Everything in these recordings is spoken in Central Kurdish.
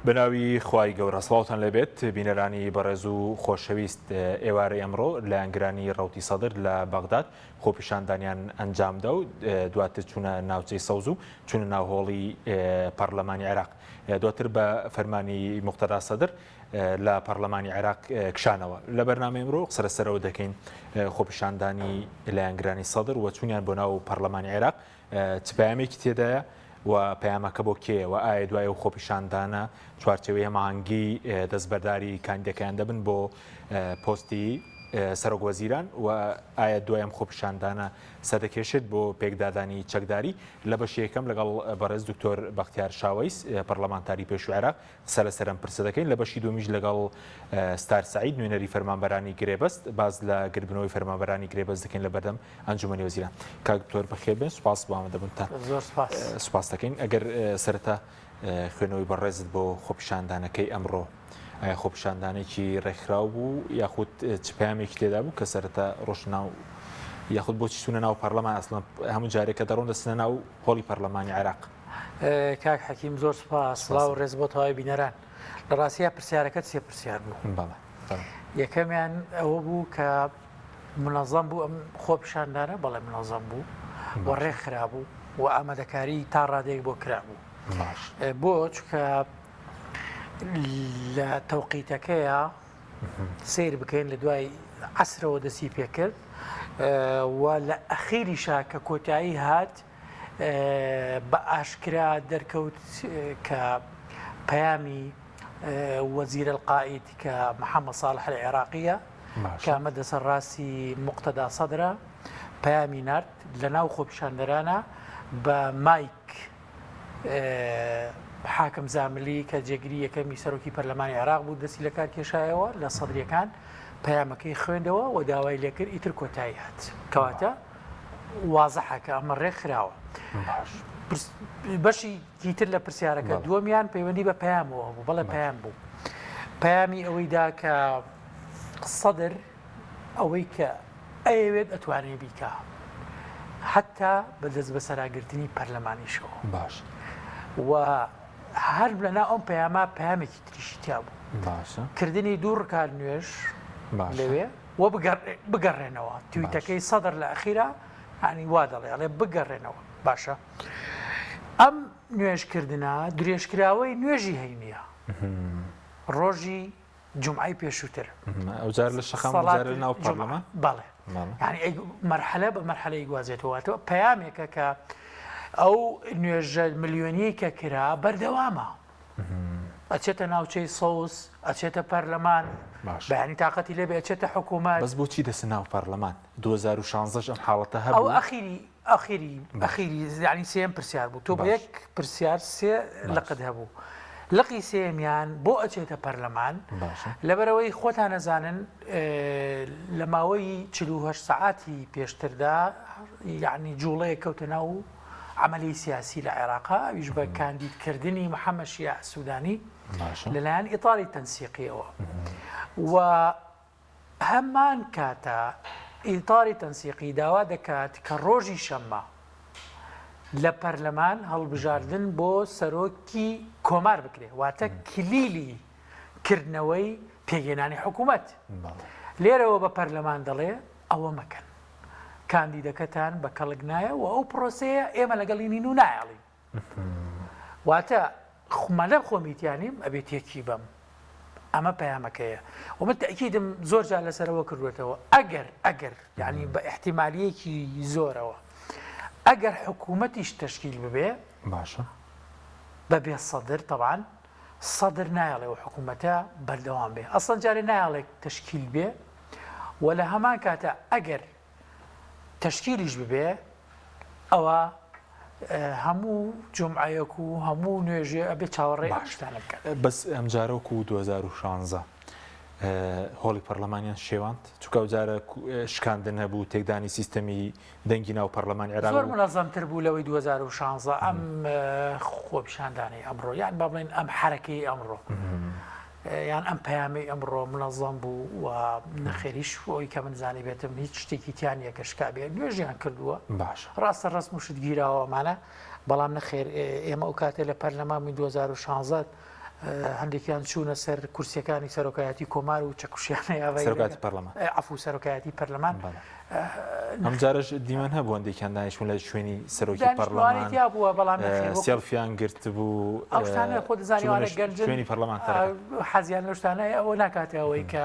بەناوی خوای گەورە سڵاوتان لێبێت بینەرانی بەڕێز و خۆشەویست ئێوارەی ئەمڕۆ لایەنگرانی ڕەوتی سەدر لە بەغداد خۆپیشاندانیان ئەنجامدا و دواتر چوونە ناوچەی سەوز و چوونە ناو هۆڵی پەرلەمانی عێراق دواتر بە فەرمانی موقتەدا سەدر لە پەرلەمانی عێراق کشانەوە. لە بەرنامەی ئەمرۆ قسە لەسەرەوە دەکەین خۆپیشاندانی لایەنگرانی سەدر و چوونیان بۆ ناو پەرلەمانی عێراق چ پەیامێکی تێدایە و پەیامەکە بۆ کێیە و ئایا دوای ئەو خۆپیشاندانە چوارچێوەی هەماهەنگی دەستبەرداری کاندیدەکەیان دەبن بۆ پۆستی سەرۆک وەزیران و ئایا دوای ئەم خۆپیشاندانە سەردەکێشێت بۆ پێکدادانی چەکداری لە بەشی یەکەم لەگەڵ بەڕێز دکتۆر بەختیار شاوەیس پەرلەمانتاری پێشوو عێراق قسە لەسەر ئەم پرسە دەکەین، لە بەشی دووەمیش لەگەڵ ستار سەعید نوێنەری فەرمانبەرانی گرێبەست باس لە گردبوونەوەی فەرمانبەرانی گرێبەست دەکەین لە بەردەم ئەنجومەنی وەزیران. کاک دکتۆر بەخێر بێن، سوپاس بۆ ئامادەبوونتان. زۆر سوپاس. سوپاس دەکەین. ئەگەر سەرەتا خوێندنەوەی بەڕێزت بۆ خۆپیشاندانەکەی ئەمڕۆ، ئایا خۆپیشاندانێکی ڕێکخراو بوو یاخود چ پەیامێکی تێدا بوو کە سەرەتا ڕۆشتە ناو یاخود بۆچی چوونە ناو پەرلەمان ئەسڵەن هەموو جارێک کە دەڕۆن دەچنە ناو هۆڵی پەرلەمانی عێراق؟ کاک حەکیم زۆر سوپاس، سڵاو و ڕێز بۆ تەواوی بینەران. لە ڕاستیا پرسیارەکەت سێ پرسیار بوو. بەڵێ. یەکەمیان ئەوە بوو کە منەزەم بوو ئەم خۆپیشاندانە؟ بەڵێ منەزەم بوو و ڕێکخرابوو و ئامادەکاری تا ڕادەیەک بۆ کرابوو. بۆ؟ چونکە لە تەوقیتەکەیە سەیر بکەین لە دوای عەسرەوە دەستی پێکرد و لە ئەخیریشا کە کۆتایی هات بە ئاشکرا دەرکەوت کە پەیامی وەزیر القائید کە محەممەد ساڵح العێراقیە کە ئەمە دەسەر ڕاستی موقتەدا سەدرە پەیامی نارد لە ناو خۆپیشاندەرانە بە مایک حاکم زاملی کە جێگری یەکەمی سەرۆکی پەرلەمانی عێراق بوو دەستی لەکار کێشایەوە لە سەدریەکان پەیامەکەی خوێندەوە و داوای لێکرد ئیتر کۆتایی هات کەواتە وازحە کە ئەمە ڕێکخراوە. بەشی تر لە پرسیارەکە دووەمیان پەیوەندی بە پەیامەوە بوو بەڵێ پەیام بوو پەیامی ئەوەی دا کە سەدر ئەوەی کە ئەیەوێت ئەتوانێ بیکا حتا بە دەست بەسەراگرتنی پەرلەمانیشەوە باش و هەر لەنا ئەم پەیاما پەیامێکی تریشی تیا بوو باشە کردنی دوو ڕکات نوێژ لەوێ و بگەڕێنەوە تویتەکەی سەدر لە ئەخیرا یانی وا دەڵێ ئەڵێ بگەڕێنەوە باشە ئەم نوێژکردنە درێژکراوەی نوێژی هەینیە ڕۆژی جمعەی پێشووتر ئەوجار لە شەقام جار لە ناو پەرلەمان بەڵێ یانی مەرحەلە بە مەرحەلەی گوازێتەوە پەیامێکە کە ئەو نوێژە ملیۆنیەی کە کرا بەردەوامە ئەچێتە ناوچەی سەوز، ئەچێتە پەرلەمان، بەیانی تاقەتی لێبێ ئەچێتە حکوومەت. بەس بۆچی دەچنە ناو پەرلەمان؟ 2016 ئەم حاڵەتە هەبوو؟ ئەوە ئەخیری ئەخیری ئەخیری یانی سێیەم پرسیار بوو. تۆ بە یەک پرسیار سێ لقت هەبوو. لقی سێیەمیان بۆ ئەچێتە پەرلەمان؟ لەبەرئەوەی خۆتان ئەزانن لە ماوەی 48 سەعاتی پێشتردا یانی جووڵەیەک کەوتە ناو عەمەلی سیاسی لە عێراقا ئەویش بە کاندید کردنی محەممەد شیاع سوودانی لەلایەن ئیتاری تەنسیقیەوە و هەمان کاتە ئیتاری تەنسیقی داوا دەکات کە ڕۆژی شەممە لە پەرلەمان هەڵبژاردن بۆ سەرۆکی کۆمار بکرێ واتە کلیلی کردنەوەی پێکهێنانی حکوومەت لێرەوە بە پەرلەمان دەڵێ ئەوە مەکەن کاندیدەکەتان بە کەڵک نایە و ئەو پرۆسەیە ئێمە لەگەڵی نین و نایەڵین واتە مەلەم خۆمی تیانیم ئەبێ تێکی بەم ئەمە پەیامەکەیە و من تەکیدم زۆر جار لەسەرەوە کردوێتەوە ئەگەر ئەگەر یعنی بە احتیمالیەکی زۆرەوە ئەگەر حکوومەتیش تەشکیل ببێ باشە بەبێ سەدر تەبان سەدر نایەڵێ و حکوومەتە بەردەوام بێ ئەسڵەن جارێ نایەڵێک تەشکیل بێ و لە هەمان کاتە ئەگەر تەشکیلیش ببێ ئەوە هەموو جومعەیەک و هەموو نوێژێ ئەبێ چاوەڕێی ئەم شتانە بکات. بەس ئەمجارە وەکو 2016 هۆڵی پەرلەمانیان شێواند چونکە ئەوجارە شکاندن هەبوو تێکدانی سیستەمی دەنگی ناو پەرلەمانی عێراق زۆر منەزەمتر بوو لەوەی 2016 ئەم خۆپیشاندانەی ئەمڕۆ یان با بڵێین ئەم حەرەکەی ئەمڕۆ یان ئەم پەیامەی ئەمڕۆ منەزەم بوو و نەخێر هیچ ئەوی کە من زانیبێتم هیچ شتێکی تیا نییە کە شکا بێ نوێژیان کردووە باش ڕاستە ڕەسم و شت گیراوە ئەمانە بەڵام نەخێر ئێمە ئەو کاتێ لە پەرلەمان بووین 2016. هەندێکیان چوونە سەر کورسیەکانی سەرۆکایەتی کۆمار و چەکوشیان سەرۆکایەتی پەرلەمان عەفو سەرۆکایەتی پەرلەمان ئەم جارەش دیمەن هەبوو هەندێکیان دانیشتون لە شوێنی سەرۆکی پەرلەمان تیا بووە بەڵام سێڵفیان گرتبوو ئەو شتانە خۆ دەزانیوانە گەنجن شوێنی پەرلەمان حەزیان لەو شتانە ئەوە ناکاتێ ئەوەی کە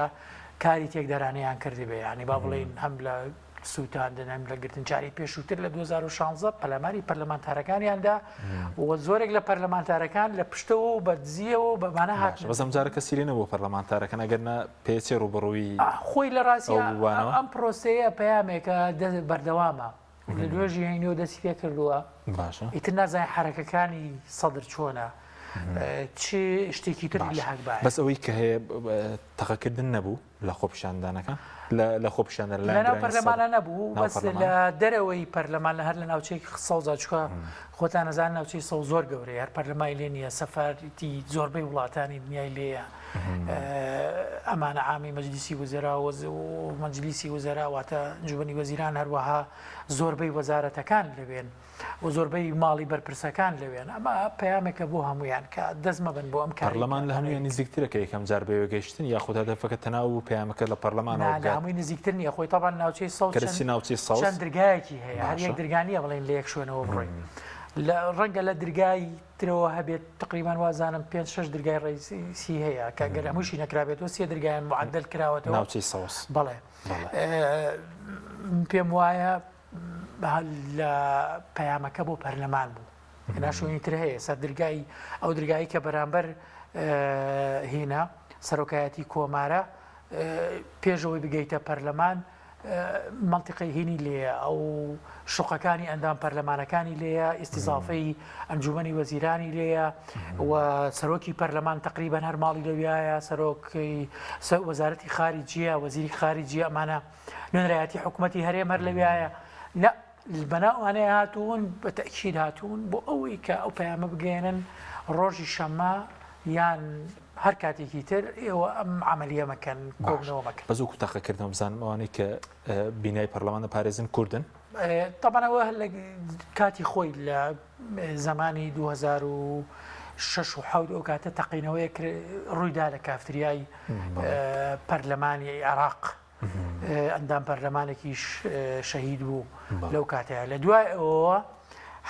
کاری تێکدەرانەیان کردبێ یانی با بڵێین هەم لە سووتاندن هەم لە گرتن جاری پێشووتر لە 2016 پەلاماری پەرلەمانتارەکانیاندا و زۆرێک لە پەرلەمانتارەکان لە پشتەوە و بەدزیەوە و بەمانە هاتن. بەس ئەم جارە کەسی لێ نەبوو پەرلەمانتارەکان ئەگەر نا پێچێ ڕووبەڕووی خۆی لە ڕاستیا ئەم پرۆسەیە پەیامێکە بەردەوامە لە نوێژی هەینیەوە دەستی پێ کردووە باشە ئیتر نازانین حەرەکەکانی سەدر چۆنە چ شتێکی تر لە هەک بەس ئەوەی کە هەیە تەقەکردن نەبوو لە خۆپیشاندانەکە لە خۆپیشاندان لە ناو پەرلەمانە نەبوو بەس لە دەرەوەی پەرلەمان لە هەر لە ناوچەی سەوزا چکە خۆتان نەزان ناوچەی سەوز زۆر گەورەیە هەر پەرلەمای لێ نییە سەفارتی زۆربەی وڵاتانی دنیای لێیە ئەمانە عامی مەجلیسی وزەرا و مەجلیسی وزەرا واتە ئەنجومەنی وەزیران هەروەها زۆربەی وەزارەتەکان لەوێن و زۆربەی ماڵی بەرپرسەکان لەوێن ئەمە پەیامێکە بۆ هەمویان کە دەست مەبن بۆ ئەم کار پەرلەمان لە هەمویان نزیکترە کە یەکەم جار بەوێ گەیشتن یاخود هەدەفەکە تەناو و پەیامەکە لە پەرلەمانەوە لە هەمووی نزیکتر نییە خۆی تەبان ناوچەی سەوز کەرسی ناوچەی سەوز چەند درگایەکی هەیە هەر یەک درگا نییە بڵێن لە یەک شوێنەوە بڕۆین لە ڕەنگە لە درگای ترەوە هەبێت تقریبان وازانم پێنج شەش درگای ڕئیسی هەیە کە گەر هەمووشی نەکرابێتەوە سێ درگایان معدل کراوەتەوە ناوچەی سەوز بەڵێ پێم وایە لە پەیامەکە بۆ پەرلەمان بوو هێنا شوێنی تر هەیە سەر درگای ئەو درگایی کە بەرامبەر هینا سەرۆکایەتی کۆمارە پێشەوەی بگەیتە پەرلەمان مەنتیقەی هینی لێیە، ئەو شوقەکانی ئەندام پەرلەمانەکانی لێیە، ئیستیزافەی ئەنجومەنی وەزیرانی لێیە و سەرۆکی پەرلەمان تەقریبەن هەر ماڵی لەویایە، سەرۆکی وەزارەتی خارجیە، وەزیری خارجیە، ئەمانە نوێنەرایەتی حکوومەتی هەرێم هەر لەویایە. نە بەناو ئەوانەیە هاتوون بە تەئکید هاتوون بۆ ئەوەی کە ئەو پەیامە بگەیەنن ڕۆژی شەممە یان هەر کاتێکی تر ئێوە ئەم عەمەلیە مەکەن، کۆبوونەوە مەکەن. بەس وەکو تەقەکردنەوە بزانم ئەوانەی کە بینای پەرلەمان دەپارێزن کوردن؟ تەبعەن ئەوە لە کاتی خۆی لە زەمانی 2006 و حەوت ئەو کاتە تەقینەوەیەک ڕوویدا لە کافتریای پەرلەمانی عێراق ئەندام پەرلەمانێکیش شەهید بوو لەو کاتەیە لە دوای ئەوەوە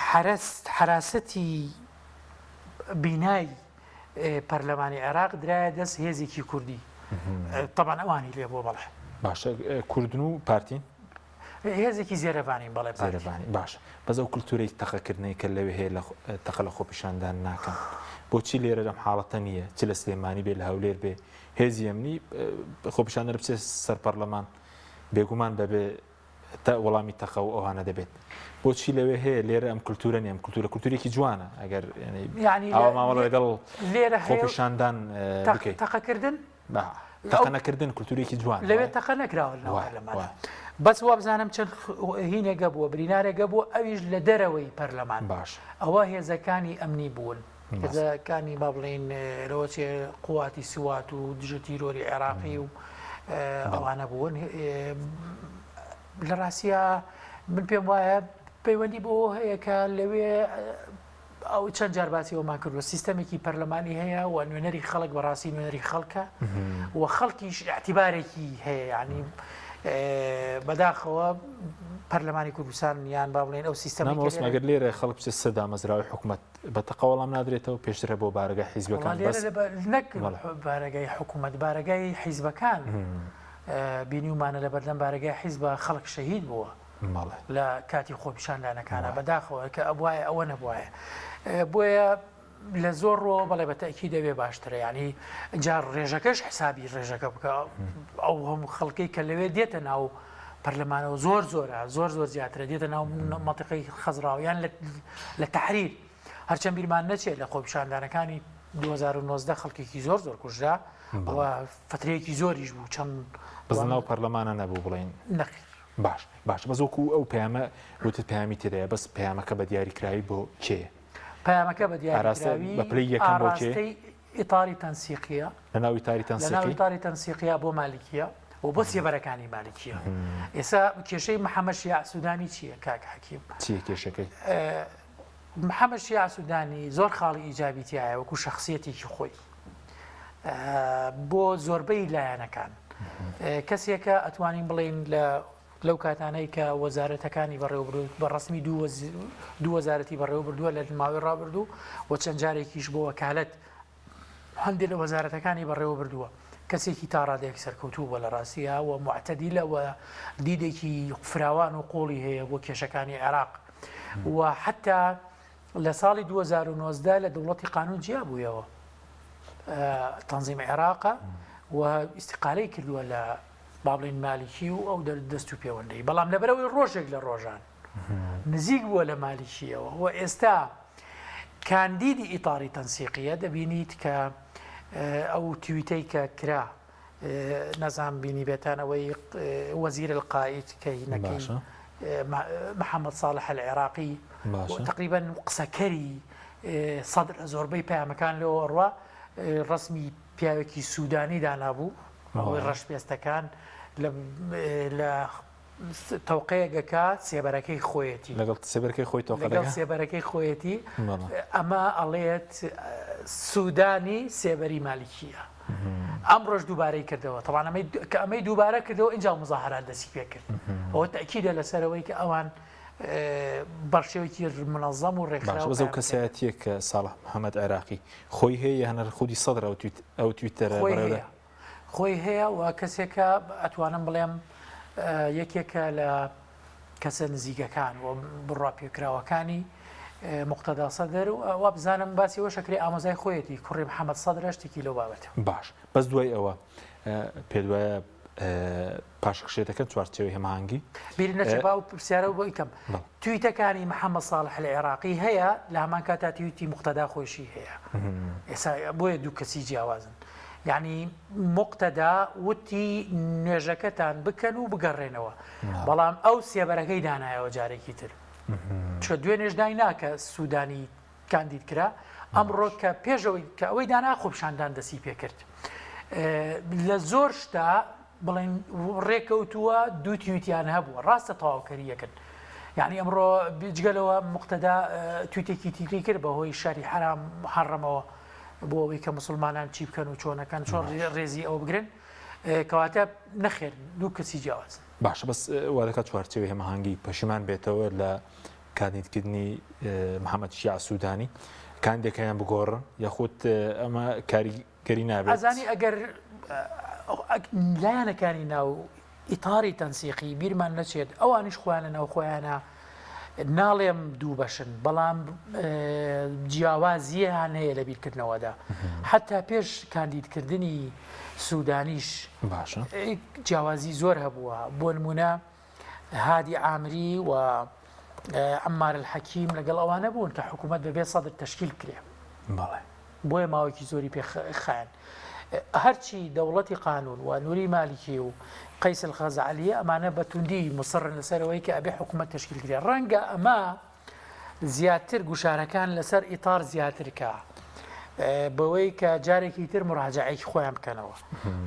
حەرەست حەراسەتی بینای پەرلەمانی عێراق درایە دەست هێزێکی کوردی تەبعەن ئەوانی لێ بووە بەڵێ. باشە کوردن و پارتین؟ هێزێکی زێرەڤانین بەڵێ زێرەڤانی باشە بەس ئەو کولتوورەی تەقەکردنەی کە لەوێ هەیە لە تەقە لە خۆپیشاندان ناکەن بۆچی لێرە لەم حاڵەتە نییە چ لە سلێمانی بێ لە هەولێر بێ هێزی ئەمنی خۆپیشاندەر بچێت سەر پەرلەمان بێگومان بەبێ وەڵامی تەقە و ئەوانە دەبێت بۆچی لەوێ هەیە لێرە ئەم کولتورە نیە ئەم کولتورە کولتورێکی جوانە ئەگەر ئاوا مامەڵە لەگەڵ لێرە خۆپیشاندان بکەیت تەقەکردن تەقەنەکردن کولتورێکی جوان لەوێ تەقە نەکراوە لەناو پەرلەمان بەس وابزانم چەند هینێکە بووە برینارێکە بووە ئەویش لە دەرەوەی پەرلەمان باش ئەوە هێزەکانی ئەمنی بوون هێزەکانی با بڵێین لەوە چێ قواتی سوات و دژە تیرۆری عێراقی و ئەوانە بوون لە ڕاستە من پێم وایە پەیوەندی بۆ هەیە کە لەوێ ئەو چەند جار باسی ئەومان کردووە سیستەمێکی پەرلەمانی هەیە و نوێنەری خەڵک بەڕاستی نوێنەری خەڵکە و خەڵکیش اعتیبارێکی هەیە ینی بەداخەوە پەرلەمانی کوردستان یان با بڵێن ئەو سیستەمی مەگەر لێرە خەڵک بچێت سەر دامەزراوەی حکومەت بە تەقە وەڵام نادرێتەوە پێشتر هەبووە بارەگای حیزبەکان بەس نەک بارەگای حکوومەت بارەگای حیزبەکان بینیومانە لە بەردەم بارەگای حیزبە خەڵک شەهید بووە لە کاتی خۆپیشاندانەکانە بەداخەوە کە ئەبواە ئەوە نەبواە بۆیە لە زۆر ڕۆ بەڵێ بە تەکی دەبێ باشترە ینی جار ڕێژەکەش حسابی ڕێژەکە بکە ئەو هەموو خەڵکەی کە لەوێ دێتە ناو پەرلەمانەوە زۆر زۆرە زۆر زۆر زیاترە دێتە ناو مەنتیقەی خەزڕاو یان لە تەحریر هەرچەند بیرمان نەچێت لە خۆپیشاندانەکانی 2019 خەڵکێکی زۆر زۆر کوژرا و فترەیەکی زۆریش بوو چەند بەس ناو پەرلەمانە نەبوو بڵێن نەخێر باش باش بەس وەکو ئەو پەیامە وتت پەیامی تێدایە بەس پەیامەکە بە دیاریکراوی بۆ کێ پەیامەکە بە دیاریکراوی بە پلەی یەکەم بۆ کێ ئیتاری تەنسیقیە. لەناو ئیتاری تەنسیقی؟ لەناو ئیتاری تەنسیقیە بۆ مالیکیە و بۆ سێبەرەکانی مالیکیە. ئێستا کێشەی محەمەد شیاع سودانی چییە کاک حەکیم؟ چییە کێشەکەی؟ محەمەد شیاع سودانی زۆر خاڵی ئیجابی تیایە وەکو شەخسیەتێکی خۆی. بۆ زۆربەی لایەنەکان کەسێکە ئەتوانین بڵێین لە لەو کاتانەی کە وەزارەتەکانی بەڕێوەبرد بە ڕسمی دوو وەزارەتی بەڕێوەبردووە لە ماوەی ڕابردوو و چەند جارێکیش بۆ وەکالەت هەندێک لە وەزارەتەکانی بەڕێوەبردووە کەسێکی تا ڕادەیەک سەرکەوتوو بووە لە ڕاستیا و موعتەدیلە و دیدێکی فراوان و قوڵی هەیە بۆ کێشەکانی عێراق و حتا لە ساڵی 2019 لە دەوڵەتی قانون جیا بوویەوە تەنزیم عێراقە و ئیسیقالەی کردووە لە با بڵێین مالیکی و ئەو دەست و پێوەندەی بەڵام لەبەرەوەی ڕۆژێک لە ڕۆژان نزیک بووە لە مالیکیەوە و ئێستا کاندیدی ئیتاری تەنسیقیە دەبینیت کە ئەو تویتەی کە کرا نەزان بینی بێتانەوەی وەزیر القائد کە هینەکەی محەممەد ساڵح العێراقی تقریبا قسەکەری سەدر زۆربەی پەیامەکان لەوە ڕوا ڕسمی پیاوێکی سوودانی دانابوو ئەوەی ڕەشپێستەکان لە تەوقەیەک ئەکا سێبەرەکەی خۆیەتی. لەگەڵ سێبەرەکەی خۆی تەوقە دەکا؟ لەگەڵ سێبەرەکەی خۆیەتی. ئەمە ئەڵێت سوودانی سێبەری مالیکییە. ئەمڕۆش دووبارەی کردەوە. تەبعەن ئەمەی کە ئەمەی دووبارە کردەوە ئینجا موزاهەرات دەستی پێ کرد. ئەوە تەئکیدە لەسەر ئەوەی کە ئەوان بە شێوەیەکی مونەزەم و ڕێکخراو باشە بەس ئەو کەسایەتییە کە ساڵح محەمەد عێراقی خۆی هەیە یان هەر خودی سەدر ئەو تویتەرە بەڕێوە دەبات؟ خۆی هەیە و کەسێکە ئەتوانم بڵێم یەکێکە لە کەسە نزیکەکان و بڕوا پێکراوەکانی مقتەدا سەدر و وابزانم باسی ئەوەش ئەکرێ ئامۆزای خۆیەتی کوڕی محەمەد سەدرە شتێکی لەو بابەتە. باش بەس دوای ئەوە پێت وایە پاشەکشێ دەکەن چوارچێوەی هەماهەنگی؟ بیرت نەچێ با ئەو پرسیارە بۆ ئیکەم تویتەکانی محەمەد ساڵح العێراقی هەیە لە هەمان کاتا تویتی مقتەدا خۆیشی هەیە ئێستا بۆیە دوو کەسی جیاوازن یعنی مقتەدا وتی نوێژەکەتان بکەن و بگەڕێنەوە بەڵام ئەو سێبەرەکەی دانایەوە جارێکی تر چۆ دوێنێش دای ناکە سوودانی کاندید کرا ئەمڕۆ کە پێشەوەی کە ئەوەی دانا خۆپیشاندان دەسی پێکرد لە زۆر شتا بڵێن ڕێکەوتووە دوو تویتیان هەبووە ڕاستە تەواوکەریەکن یعنی ئەمڕۆ بجگەلەوە مقتەدا تویتێکی تیری کرد بەهۆی شاری حرام محەڕەمەوە بۆ ئەوەی کە مسلمانان چی بکەن و چۆنەکەن چۆن ڕێزی ئەو بگرن کەواتە نەخێر دوو کەسی جیاوازن. باشە بەس وا دەکات چوارچێوەی هەماهەنگی پەشیمان بێتەوە لە کاندیدکردنی محەممەد شیاع سوودانی کاندێکیان بگۆڕن یاخود ئەمە کاریگەری نابێت؟ ئەزانی ئەگەر لایەنەکانی ناو ئیتاری تەنسیقی بیرمان نەچێت ئەوانیش خۆیان لە ناوخۆیانە ناڵێم دوو بەشن بەڵام جیاوازیان هەیە لە بیرکردنەوەدا حتا پێش کاندیدکردنی سوودانیش باشە جیاوازی زۆر هەبووە بۆ نمونە هادی عامری و عەمار الحەکیم لەگەڵ ئەوانە بوون کە حکوومەت بەبێ سەدر تەشکیل بکرێ بەڵێ بۆیە ماوەیەکی زۆری پێ خایاند. هەرچی دەوڵەتی قانون و نوری مالکی و قەیس الخەزعەلیە ئەمانە بە توندی موسڕن لەسەر ئەوەی کە ئەبێ حکوومەت تەشکیل کرێ. ڕەنگە ئەمە زیاتر گوشارەکان لەسەر ئیتار زیاتر کا بەوەی کە جارێکی تر مراجعەیەکی خۆیان بکەنەوە.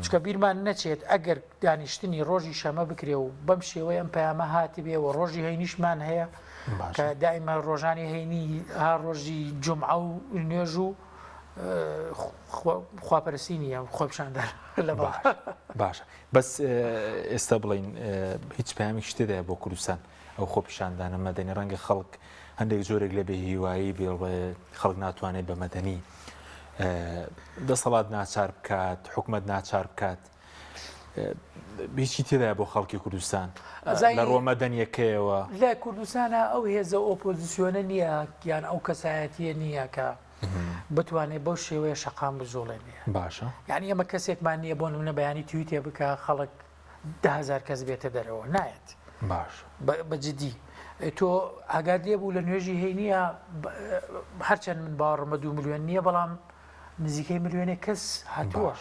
چونکە بیرمان نەچێت ئەگەر دانیشتنی ڕۆژی شەمە بکرێ و بەم شێوەی ئەم پەیامە هاتبێ و ڕۆژی هەینیشمان هەیە کە دائیمە ڕۆژانی هەینی ها ڕۆژی جومعە و نوێژ و خواپەرستی نییە خۆپیشاندان لە باشە بەس ئێستا بڵین هیچ پەیامێکی تێدایە بۆ کوردستان ئەو خۆپیشاندانە مەدەنی ڕەنگە خەڵک هەندێک جۆرێک لە بێهیوایی بێڵێ خەڵک ناتوانێت بە مەدەنی دەسەڵات ناچار بکات حکومت ناچار بکات هیچی تێدایە بۆ خەڵکی کوردستان لە ڕووە مەدەنیەکەیەوە؟ لە کوردستانە ئەو هێزە ئۆپۆزیسیۆنە نییە یان ئەو کەسایەتیە نییە کە بتوانێت بەو شێوەیە شەقام بجوڵێنێ باشە یعنی ئەمە کەسێکمان نییە بۆ نمونە بەیانی تویتێ بکە خەڵک دههزار کەس بێتە دەرەوە نایەت باش بە جدی تۆ ئاگات لێ بوو لە نوێژی هەینیە هەرچەند من باوەڕمە دو ملیۆن نییە بەڵام نزیکەی ملیۆنێک کەس هاتووە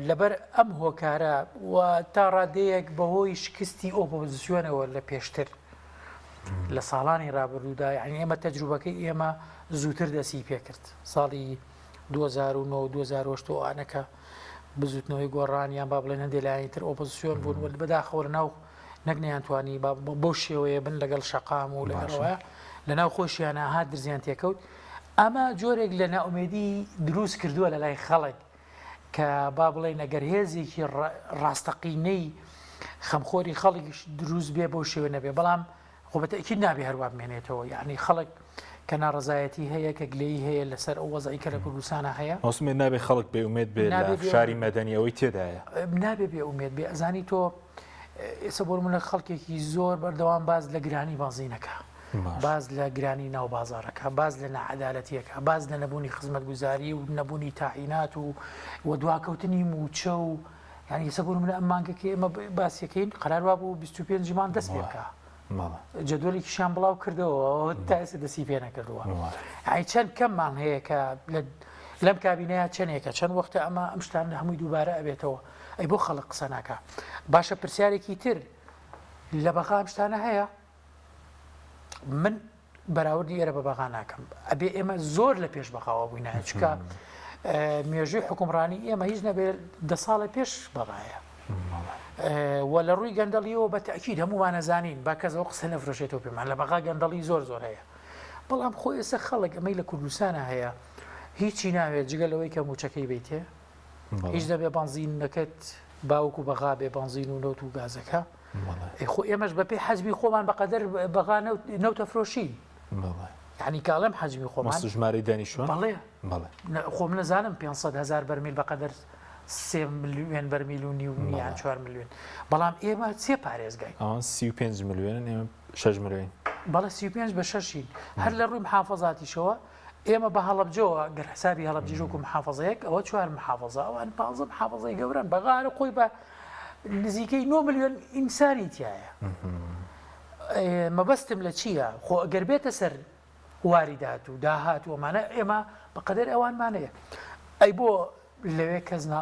لەبەر ئەم هۆکارە و تا ڕادەیەک بەهۆی شکستی ئۆپۆزیسیۆنەوە لە پێشتر لە ساڵانی ڕابردوودا یعنی ئێمە تەجروبەکەی ئێمە زووتر دەستی پێکرد ساڵی 2009 2008 ئەوانە کە بزوتنەوەی گۆڕان یان با بڵێن هەندێک لایەنی تر ئۆپۆزیسیۆن بوون و بەداخەوە لە ناو نەک نەیانتوانی بەو شێوەیە بن لەگەڵ شەقام و لەگەڵەوە لە ناو خۆشیانە هات درزیان تێکەوت. ئەمە جۆرێک لە نائومێدی دروست کردووە لە لای خەڵک کە با بڵێین ئەگەر هێزێکی ڕاستەقینەی خەمخۆری خەڵکیش دروست بێ بەو شێوە نەبێ بەڵام خۆ بە تەئکید نابێ هەروا بمێنێتەوە یعنی خەڵک کە ناڕەزایەتی هەیە کە گلەیی هەیە لەسەر ئەو وەزعی کە لە کوردستانە هەیە. مەسومێ نابێ خەڵک بێ ئومێد بێ لە فشاری مەدەنی ئەوەی تێدایە. نابێ بێ ئومێد بێ ئەزانی تۆ ئێستا بۆ نمونە خەڵکێکی زۆر بەردەوام باس لە گرانی بەنزینەکە باس لە گرانی ناو بازاڕەکە باس لە ناعەدالەتیەکە باس لە نەبوونی خزمەتگوزاری و نەبوونی تاعینات و و دواکەوتنی مووچە و یعنی ئێستا بۆ نمونە ئەم مانگە کە ئێمە باسیەکەین قەرار وابوو 25 مانگ دەست پێ بکا جەدوەلێکیشیان بڵاو کردەوە تا ئێستا دەستی پێ نەکردووە ئای چەند کەممان هەیە کە لەم کابینەیە چەندێکە چەند وەختە ئەمە ئەم شتان هەمووی دووبارە ئەبێتەوە ئەی بۆ خەڵک قسە ناکا باشە پرسیارێکی تر لە بەغا ئەم شتانە هەیە من بەراوردی ئێرە بە بەغا ناکەم ئەبێ ئێمە زۆر لە پێش بەغاوە بووینایە چکە مێژووی حکومڕانی ئێمە هیچ نەبێ دە ساڵە پێش بەغایە و لە ڕووی گەندەڵیەوە بە تاکیید هەمومانەزانین با کەسەوە قسە نەفرۆشێتەوە پێمان لە بەغا گەندەڵی زۆر زۆر هەیە بەڵام خۆ ئێستا خەڵک ئەمەی لە کوردستانە هەیە هیچی ناوێت جگە لەوەی کە موچەکەی بیتێ هیچ نەبێ بەنزینەکەت باوەکو بەغا بێ بەنزین و نەوت و گازەکە خۆ ئێمەش بەپێی حەجمی خۆمان بەقەدەر بەغا نەوتە فرۆشین یعنی کاڵم حەجمی خۆمان ژمارەی دانیشتوان بەڵێ بەڵێ خۆم نەزانم 500 هزار بەرمیل بەقەدەر سێ ملیۆن بەرمیل و نیو یان 4 ملیۆن بەڵام ئێمە سێ پارێزگای ئەوان 35 ملیۆنن ئێمە 6 ملیۆن بەڵێ 35 بە شەشین هەر لە ڕووی محافظاتیشەوە ئێمە بە هەڵەبجەوە گەر حسابی هەڵەبجەش وەکو محافظەیەک ئەوە چوار محافظە ئەوان پانزە محافظەی گەورەن بەغا هەر خۆی بە نزیکەی 9 ملیۆن ئینسانی تایە مەبەستم لە چییە خۆ ئەگەر بێتە سەر واریدات و داهات و ئەمانە ئێمە بەقەدەر ئەوانمانەیە ئەی بۆ لەوێ کەس نا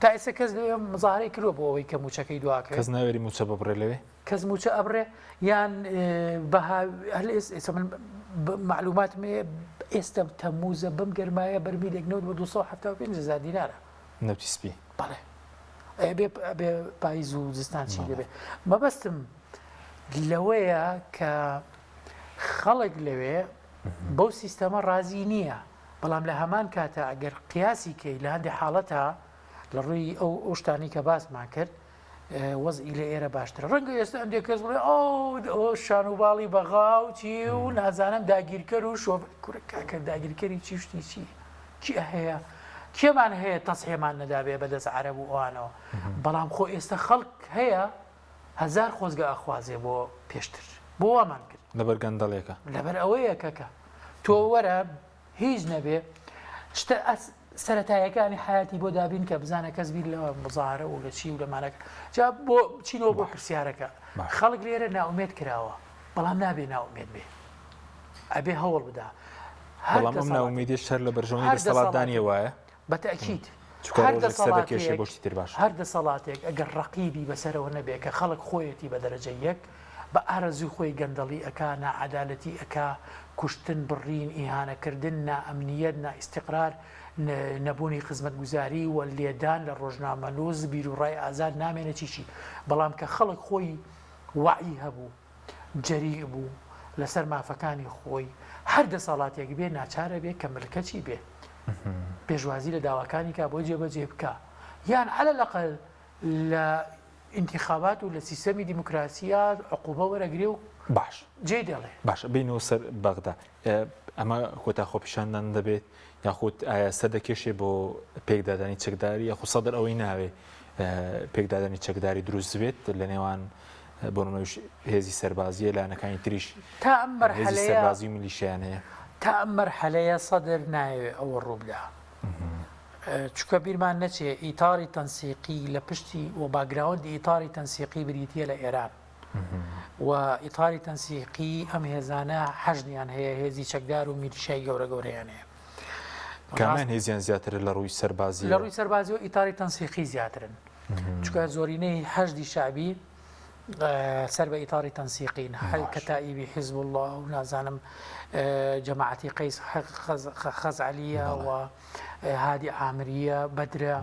تا ئێستا کەس لەوێ مزاهرەی کردووە بۆ ئەوەی کە مووچەکەی دواکەوێت کەس ناوێری مووچە ببڕێ لەوێ؟ کەس مووچە ئەبڕێ یان بەها هەر ئێستا من مەعلوماتم هەیە ئێستا تەمووزە بەم گەرمایە بەرمیلێک نەوت بە 275 هەزار دینارە. نەوتی سپی. بەڵێ. ئەبێ ئەبێ پاییز و زستان چی لێ بێ. مەبەستم لەوەیە کە خەڵک لەوێ بەو سیستەمە ڕازی نییە. بەڵام لە هەمان کاتا ئەگەر قیاسی کەی لە هەندێ حاڵەتا لە ڕووی ئەو ئەو شتانەی کە باسمان کرد وەزعی لە ئێرە باشترە ڕەنگە ئێستا هەندێک کەس بڵێ ئەو ئەو شان و باڵی بەغا و چی و نازانم داگیرکەر و شۆف کورە کاکە داگیرکەری چی شتی چی کی هەیە کێمان هەیە تەسحێمان نەدابێ بەدەست عەرەب و ئەوانەوە بەڵام خۆ ئێستا خەڵک هەیە هەزار خۆزگە ئەخوازێ بۆ پێشتر بۆ وامان کرد لەبەر گەندەڵێکە لەبەر ئەوەیە کەکە تۆ وەرە هیچ نەبێ شتە سەتایەکانی حیاتی بۆ دابین کە بزانە کەس بیر لە مزارە و لە چی و لەمانەکە جا بۆ چینەوە بۆ پرسیارەکە خەڵک لێرە ناومێت کراوە بەڵام نابێ ناومێت بێ ئەبێ هەوڵ بدا هەر ئەم ناومێدی شەر لە بەرژەوەندی دەسەڵاتدانیە وایە بە تەئکید چونکە هەر ڕۆژێک سەر دەکێشێ دەسەڵاتێک بۆ شتی تر باشە. هەر دەسەڵاتێک ئەگەر ڕەقیبی بەسەرەوە نەبێ کە خەڵک خۆیەتی بە دەرەجە یەک بە ئارەزووی خۆی گەندەڵی ئەکا ناعەدالەتی ئەکا کوشتن بڕین ئیهانەکردن نائەمنیەت نائیستیقرار نەبوونی خزمەتگوزاری و لێدان لە ڕۆژنامەنووس بیروڕای ئازاد نامێنێ چی چی بەڵام کە خەڵک خۆی وەعی هەبوو جەریء بوو لەسەر مافەکانی خۆی، هەر دەسەڵاتێک بێ ناچارە بێ کە ملکەچی بێ، پێشوازی لە داواکانی کا بۆی جێبەجێ بکا، یان علی الاقل لە ئینتیخابات و لە سیستەمی دیموکراسیا عقوبە وەرەگرێ و باش جێی دێڵێ. باشە بێینەوە سەر بەغدا، ئەمە کۆتا خۆپیشاندان دەبێت یاخود ئایا سەر دەکێشێ بۆ پێکدادانی چەکداری یاخود سەدر ئەوەی ناوێ پێکدادانی چەکداری دروست بێت لە نێوان بۆ نمونەش هێزی سەربازیە لایەنەکانی تریش تا ئەم هێزی مەرحەلەیە سەربازی و میلیشیان هەیە. تا ئەم مەرحەلەیە سەدر نایەوێ ئەوە ڕووبدا چونکە بیرمان نەچێ ئیتاری تەنسیقی لە پشتی و باکگراوندی ئیتاری تەنسیقی بریتیە لە ئێران و ئیتاری تەنسیقی ئەم هێزانە حەشدیان هەیە هێزی چەکدار و میلیشای گەورە گەورەیان هەیە کامیان هێزیان زیاترە لە ڕووی سەربازی لە ڕووی سەربازی و ئیتاری تەنسیقی زیاترن چونکە زۆرینەی حەشدی شەعبی سەر بە ئیتاری تەنسیقین کەتائیبی حیزب الله و نازانم جەماعەتی قەیس خەزعەلیە و هادی عامریە بەدرە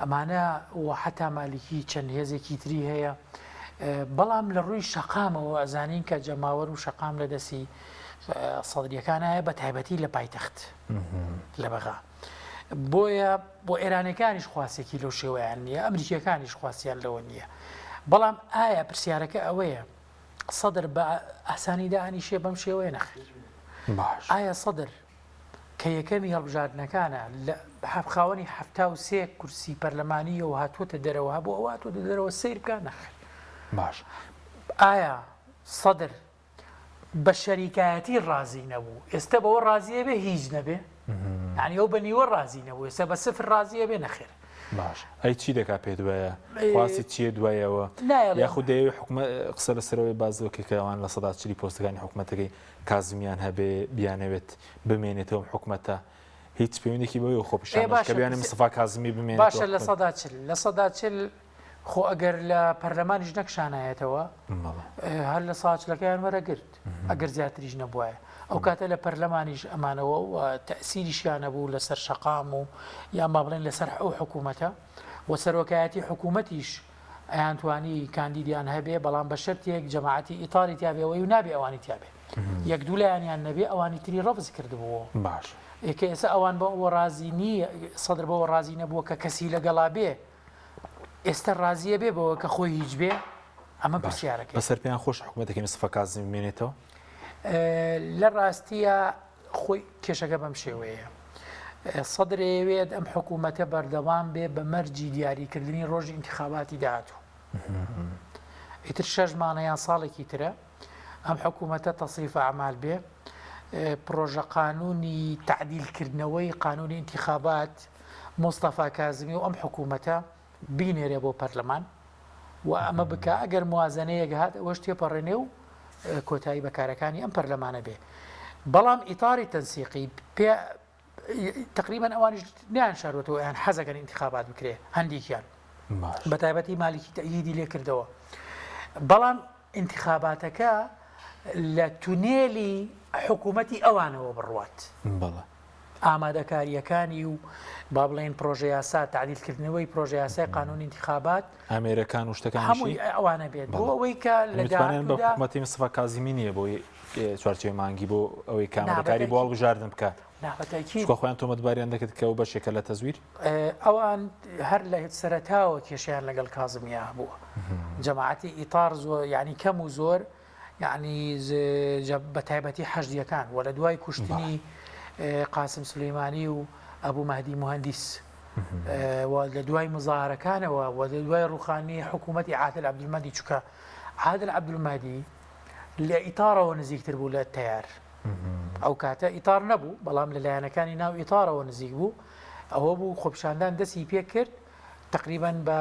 ئەمانە و حتا مالیکی چەند هێزێکی تری هەیە بەڵام لە ڕووی شەقامەوە ئەزانین کە جەماوەر و شەقام لە دەستی. سەدریەکان هەیە بە تایبەتی لە پایتەخت لە بەغا. بۆیە بۆ ئێرانەکانیش خواستێکی لەو شێوەیان نییە ئەمریکیەکانیش خواستیان لەوە نییە بەڵام ئایا پرسیارەکە ئەوەیە سەدر بە ئاسانی دانیشێ بەم شێوەیە نەخێر باش ئایا سەدر کە یەکەمی هەڵبژاردنەکانە لە خاوەنی 73 کورسی پەرلەمانیەوە هاتووەتە دەرەوە هەبوو ئەوە هاتووەتە دەرەوە سەیر بکە نەخێر باش ئایا سەدر بە شەریکایەتی ڕازی نەبوو ئێستا بەوە ڕازیە بێ هیچ نەبێ یعنی ئەو بە نیوە ڕازی نەبوو ئێستا بە سفر ڕازیە بێ نەخێر باش ئەی چی دەکا پێت وایە خواستی چییە دوایەوە یاخود دەیەوێ حکومە قسە لەسەرەوەی بازەوە کە ئەوان لە سەدا چلی پۆستەکانی حکومەتەکەی کازمیان هەبێ بیانەوێت بمێنێتەوە حکومەتە هیچ پەیوەندێکی بەوەی خۆپیشان باشە کە بیانێ مستەفا کازمی بمێنێتەوە باشە 40% 40% خۆ ئەگەر لە پەرلەمانیش نەکشانایەتەوە هەر لە ساچلەکەیان وەرەگرت ئەگەر زیاتریش نەبوایە ئەو کاتە لە پەرلەمانیش ئەمانەوە و تەسیریشیان نەبوو لەسەر شەقام و یان با بڵێن لەسەر ئەو حکوومەتە و سەرۆکایەتی حکوومەتیش ئەیانتوانی کاندیدیان هەبێ بەڵام بە شەرتێک جەماعەتی ئیتاری تیابێ و نابێ ئەوانی تیابێ یەک دوو لایەنیان نەبێ ئەوانی تری ڕەفز کردبوو باش کە ئێستا ئەوان بە ئەوە ڕازی نییە سەدر بەوە ڕازی نەبووە کە کەسی لەگەڵا بێ ئێستا ڕازیە بێ بەوە کە خۆی هیچ بێ ئەمە پرسیارەکە بەسەر پێیان خۆش حکوومەتەکەی مستەفا کازمی بمێنێتەوە لە ڕاستیە خۆی کێشەکە بەم شێوەیە سەدر ئەیەوێت ئەم حکوومەتە بەردەوام بێ بە مەرجی دیاریکردنی ڕۆژی ئینتخاباتی داهاتوو ئیتر شەش مانە یان ساڵێکی ترە ئەم حکوومەتە تەسریف ئەعمال بێ پرۆژە قانونی تعدیلکردنەوەی قانونی ئینتخابات مستەفا کازمی و ئەم حکوومەتە بینێرێ بۆ پەرلەمان و ئەمە بکە ئەگەر موازنەیەک هات ئەوەش تێپەڕێنێ و کۆتایی بە کارەکانی ئەم پەرلەمانە بێ بەڵام ئیتاری تەنسیقی پێ تقریبا ئەوانیش نیان شاروەتەوە یان حەزەکەن ئینتخابات بکرێ هەندێکیان بە تایبەتی مالیکی تەئیدی لێ کردەوە بەڵام ئینتخاباتەکە لە تونێلی حکوومەتی ئەوانەوە بڕوات. بەڵێ. ئامادەکارییەکانی و با بڵێین پرۆژە یاسا تعدیلکردنەوەی پرۆژە یاسای قانونی ئینتخابات ئامێرەکان و شتەکانیشی هەمووی ئەوانە بێت بۆ ئەوەی کە لە متمانەیان بە داهاتوودا حکوومەتی مستەفا کازمی نییە بۆی چوارچێوەی مانگی بۆ ئەوەی کە نا بە ئامادەکاری بۆ تەئکید هەڵبژاردن بکات نا بە تەئکید چونکە خۆیان تۆمەتباریان دەکرد کە ئەو بەشێکە لە تەزویر. ئەوان هەر لە سەرەتاوە کێشەیان لەگەڵ کازمیا هەبووە. جەماعەتی ئیتار زۆر یانی کەم و زۆر یانی بە تایبەتی حەشدیەکان و لە دوای کوشتنی قاسم سولەیمانی و ئەبوو مەهدی موهەندیس و لە دوای مزاهرەکانەوە و لە دوای ڕوخانی حکوومەتی عادل عەبدولمەدی چونکە عادل عەبدولمەهدی لە ئیتارەوە نزیکتر بوو لە تەیار. ئەو کاتە ئیتار نەبوو، بەڵام لە لایەنەکانی ناو ئیتارەوە نزیک بوو. ئەوە بوو خۆپیشاندان دەستی پێ کرد، تەقریبەن بە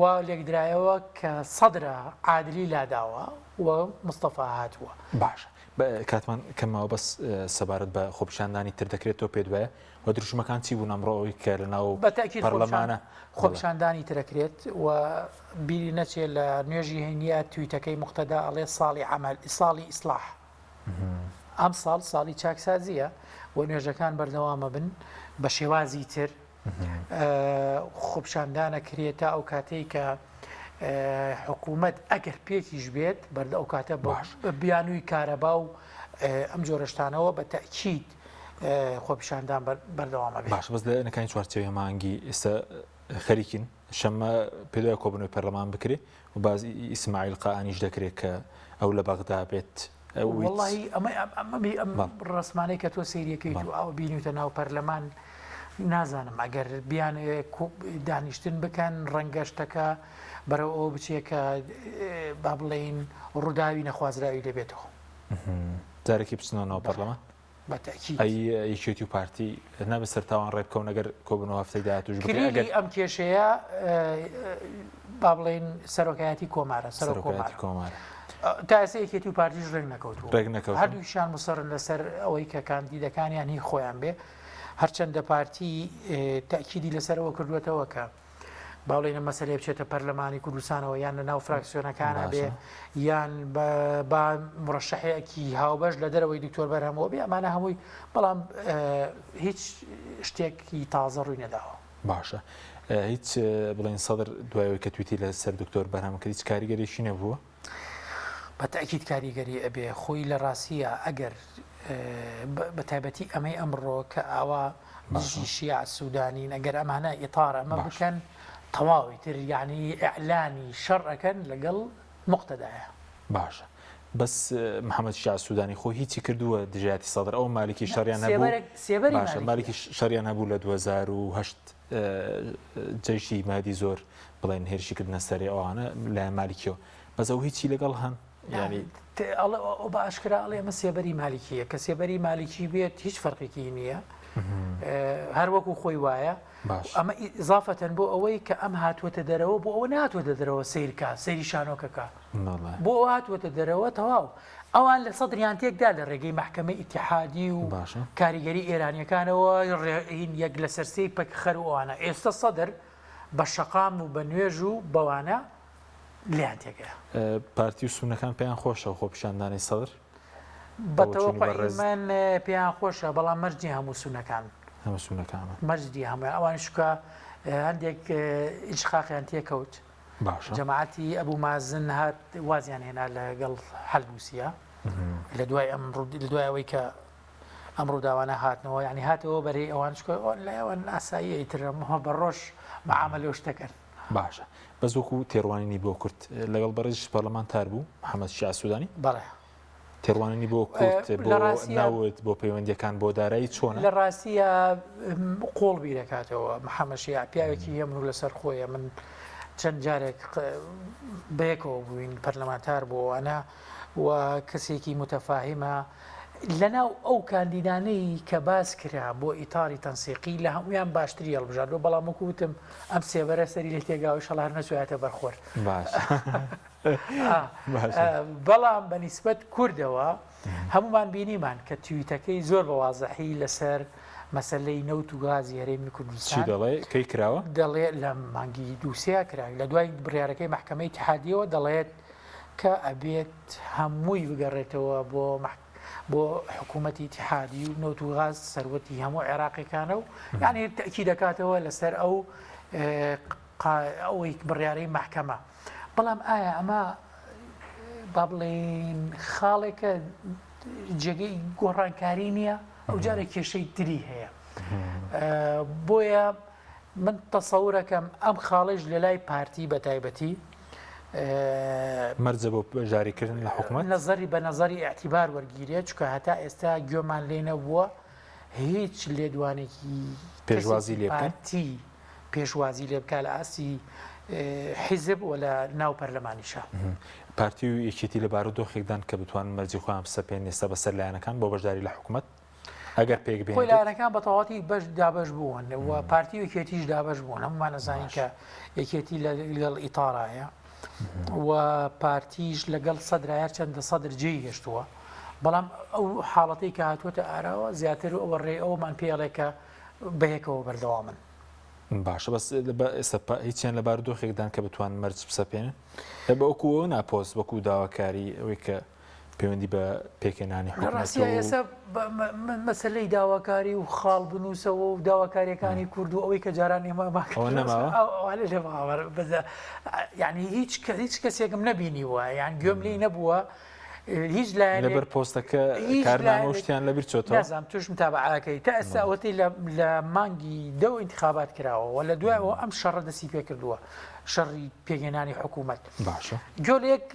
وا لێکدرایەوە کە سەدرە عادلی لاداوە و مستەفا هاتووە. باشە کاتمان کەم ماوە بەس سەبارەت بە خۆپیشاندانی تر دەکرێت تۆ پێت وایە و دروشمەکان چی بوون ئەمڕۆ ئەوەی کە لە ناو بە تەئکید پەرلەمانە خۆپیشاندانی تر ئەکرێت و بیری نەچێت لە نوێژی هەینیە تویتەکەی موقتەدا ئەڵێ ساڵی عەمەل ساڵی ئیسڵاح. ئەمساڵ ساڵی چاکسازییە و نوێژەکان بەردەوامە بن بە شێوازی تر خۆپیشاندانە کرێت تا ئەو کاتەی کە حکوومەت ئەگەر پێکیش بێت بەرد ئەو کاتە باش بیانووی کارەبا و ئەم جۆرەشتانەوە بە تەکیید خۆپیشاندان بەردەوامە باش بەس لە نەکانی چوارچێوەی مانگی ئێستا خەریکین شەممە پێدوای کۆبوونەوەی پەرلەمان بکرێ و باز ئیسماعیل قائانیش دەکرێت کە ئەو لە بەغدا بێت. وەڵاهی ئەمە ئەم ڕەسمانەی کە تۆ سەیریەکەیت و ئەوە بینیوتە ناو پەرلەمان نازانم ئەگەر بیانەوێ دانیشتن بکەن ڕەنگە شتەکە بەرەو ئەوە بچێ کە با بڵێین ڕووداوی نەخوازراوی لێبێتەوە. جارێکی بچنەوە ناو پەرلەمان؟ بە تەئکید. ئەی یەکێتی و پارتی نابێت سەر تاوان ڕێ بکەون ئەگەر کۆبوونەوە هەفتەی داهاتووش بکرێت کلیلی ئەگەر ئەم کێشەیە با بڵێین سەرۆکایەتی کۆمارە، سەرۆک سەرۆکایەتی کۆمارە. کۆمارە. تا ئێستا یەکێتی و پارتیش ڕێک نەکەوتوون. ڕێک نەکەوتوون. هەردووکیان موسڕن لەسەر ئەوەی کە کاندیدەکانیان هی خۆیان بێ. هەرچەندە پارتی تەئکیدی لەسەر ئەوە کردووەتەوە کە با بڵێین ئەم مەسەلەیە بچێتە پەرلەمانی کوردستانەوە یان لە ناو فراکسیۆنەکانە بێ یان بە مڕەشەحێکی هاوبەش لە دەرەوەی دکتۆر بەرهەمەوە بێ ئەمانە هەمووی بەڵام هیچ شتێکی تازە ڕووی نەداوە. باشە هیچ بڵێن سەدر دوایەوەی کە تویتی لە سەر دکتۆر بەرهەم کرد هیچ کاریگەریی نەبووە؟ بە تەئکید کاریگەری ئەبێ، خۆی لە ڕاستییا ئەگەر بە تایبەتی ئەمەی ئەمڕۆ کە ئاوا دژی شیاع سوودانین ئەگەر ئەمانە ئیتار ئەمە بکەن تەواو ئیتر یعنی ئیعلانی شەڕ ئەکەن لەگەڵ موقتەدایە. باشە بەس محەمەد شیاع سوودانی خۆی هیچی کردووە دژایەتی سەدر ئەو مالکی شەڕیان هەبوو باشە مالکی شەڕیان هەبوو لە 2008 جەیشی مادی زۆر بڵێن هێرشی کردنە سەری ئەوانە لایەن مالکیەوە بەس ئەو هیچی لەگەڵ هەن یانی ئەو بە ئاشکرا ئەڵێ ئەمە سێبەری مالکیە کە سێبەری مالکی بێت هیچ فەرقێکی نییە هەر وەکو خۆی وایە ئەمە ئیزافەتەن بۆ ئەوەی کە ئەم هاتووەتە دەرەوە بۆ ئەوە ناتوەتە دەرەوە سیرکە سەیری شانۆکەکە بۆ ئەوە هاتووەتە دەرەوە تەواو ئەوان لە سەدریان تێکدا لە ڕێگەی مەحکەمەی ئیتیحادی و کاریگەری ئێرانیەکانەوە یەک لەسەر سێی پەکخەر و ئەوانە ئێستا سەدر بە شەقام و بە نوێژ و بەوانە لێیان تێگەیا. پارتی و سوننەکان پێیان خۆشە خۆپیشاندانی سەدر؟ بە تەوەقوعی من پێیان خۆشە بەڵام مەرج نیە هەموو سوننەکان. هەموو سوننەکان. مەرج نیە هەموویان ئەوانیش چونکە هەندێک ئینشقاقیان تێکەوت. باشە. جەماعەتی ئەبو مازن هات وازیان هێنا لەگەڵ حەلبوسیە لە دوای ئەم لە دوای ئەوەی کە ئەم ڕووداوانە هاتنەوە یعنی هاتەوە بەرەی ئەوان چونکە لای ئەوان ئاساییە ئیتر بە ڕۆژ مەعامەلە و شتەکەن. باشە بەس وەکو تێڕوانینی بۆ کورد لەگەڵ بەڕێزیش پەرلەمانتار بوو محەمەد شیاع سودانی؟ بەڵێ. تێڕوانینی بۆ کورد بۆ نەوت بۆ پەیوەندیەکان بۆ دارایی چۆنە؟ لە ڕاستیە قۆڵ بیرەکاتەوە محەمەد شیاع پیاوێکی هێمن و لەسەر خۆیە من چەند جارێک بەیەکەوە بووین پەرلەمانتار بۆ ئەنا و کەسێکی متەفاهیمە لەناو ئەو کاندیدانەی کە باس کرا بۆ ئیتاری تەنسیقی لە هەموویان باشتری هەڵبژاردووە، بەڵام وەکو وتم ئەم سێبەرە سەری لێ تێگاوە ئیشەڵا هەر نەچوایەتە بەر خۆر. بەڵام بە نیسبەت کوردەوە هەموومان بینیمان کە تویتەکەی زۆر بە وازحی لەسەر مەسەلەی نەوت و گازی هەرێمی کوردستان چی دەڵێ؟ کەی کراوە؟ دەڵێ لە مانگی دووسێ کرا لە دوای بڕیارەکەی مەحکەمەی ئیتیحادیەوە دەڵێت کە ئەبێت هەمووی بگەڕێتەوە بۆ بۆ حکوومەتی ئیتیحادی و نەوت و غاز سەروەتی هەموو عێراقیەکانە و یعنی تەئکید دەکاتەوە لەسەر ئەو ئەوەی بڕیارەی مەحکەمە بەڵام ئایا ئەمە با بڵێین خاڵێکە جێگەی گۆڕانکاری نییە ئەو جارە کێشەی تری هەیە بۆیە من تەسەورەکەم ئەم خاڵەیش لەلای پارتی بە تایبەتی مەرجە بۆ بەشداریکردن لە حکومەت؟ نەزەری بە نەزەری ئیعتیبار وەرگیرێت، چونکە هەتا ئێستا گوێمان لێ نەبووە هیچ لێدوانێکی پێشوازی کەسێکی لێ بکەن؟ پارتی پێشوازی لێ بکا لە ئاستی حیزب و لە ناو پەرلەمانیشا. پارتی و یەکێتی لە بارودۆخێکدان کە بتوانن مەرجی خۆیان بسەپێنن ئێستا بەسەر لایەنەکان بۆ بەشداری لە حکومەت؟ ئەگەر پێک خۆی بهێنرێت. لایەنەکان بە تەواوەتی بەش دابەش بوون و پارتی و یەکێتیش دابەش بوون هەمومان ئەزانین کە یەکێتی لەگەڵ ئیتارایە و پارتیش لەگەڵ سەدرایە هەرچەندە سەدر جێی هێشتووە بەڵام ئەو حاڵەتەی کە هاتووەتە ئاراوە زیاتر ئەوە ڕێ ئەومان پێڵێ کە بەیەکەوە بەردەوامن. باشە بەس ئێستا هیچیان لە بارودۆخێکدان کە بتوانن مەرج بسەپێنن بە وەکو ئەوە نا پۆست وەکو داواکاری ئەوەی کە پەیوەندی بە پێکهێنانی لە حکومەت ڕاستیا و ئێستا مەسەلەی داواکاری و خاڵ بنووسەوە و داواکاریەکانی کورد و ئەوەی کە جاران ئێمە ئەوە نەماوە؟ ئەوانە نەماوە یعنی هیچ هیچ کەسێکم نەبینیوە یان گوێم لێی نەبووە هیچ لایەنێک لەبەر پۆستەکە هیچ کارنامە و لایەنێک شتیان لەبیر چۆتەوە؟ نازانم توش متابعەکەی تا ئێستا ئەوەتەی لە لە مانگی دەو ئینتخابات کراوە و لە دوای ئەوە ئەم شەڕە دەستی پێکردووە شەڕی پێکهێنانی حکوومەت باشە گۆلێک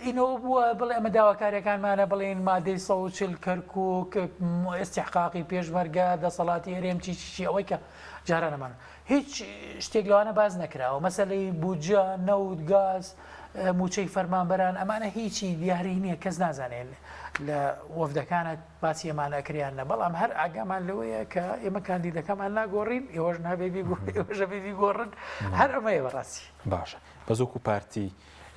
ئینەوە بووە بڵێ ئەمە داواکاریەکانمانە بڵێن مادەی 140 کەرکک ئێستیحقاقی پێشمەرگە دەسەڵاتی هەرێم چی چی چی ئەوەی کە جارانەمان هیچ شتێک لەوانە باس نەکراوە مەسەلەی بودجە نەوت گاز موچەی فەرمانبەران ئەمانە هیچی دیاری نییە کەس نازانێت لە وەفدەکانە باسی ئەمانە ئەکریان نە بەڵام هەر ئاگامان لەوەیە کە ئێمە کاندیدەکەمان ناگۆڕین ئێوەش نابێ ئێوەشە بیگۆڕن هەر ئەمەیە بەڕاستی باشە بەس وەکو پارتی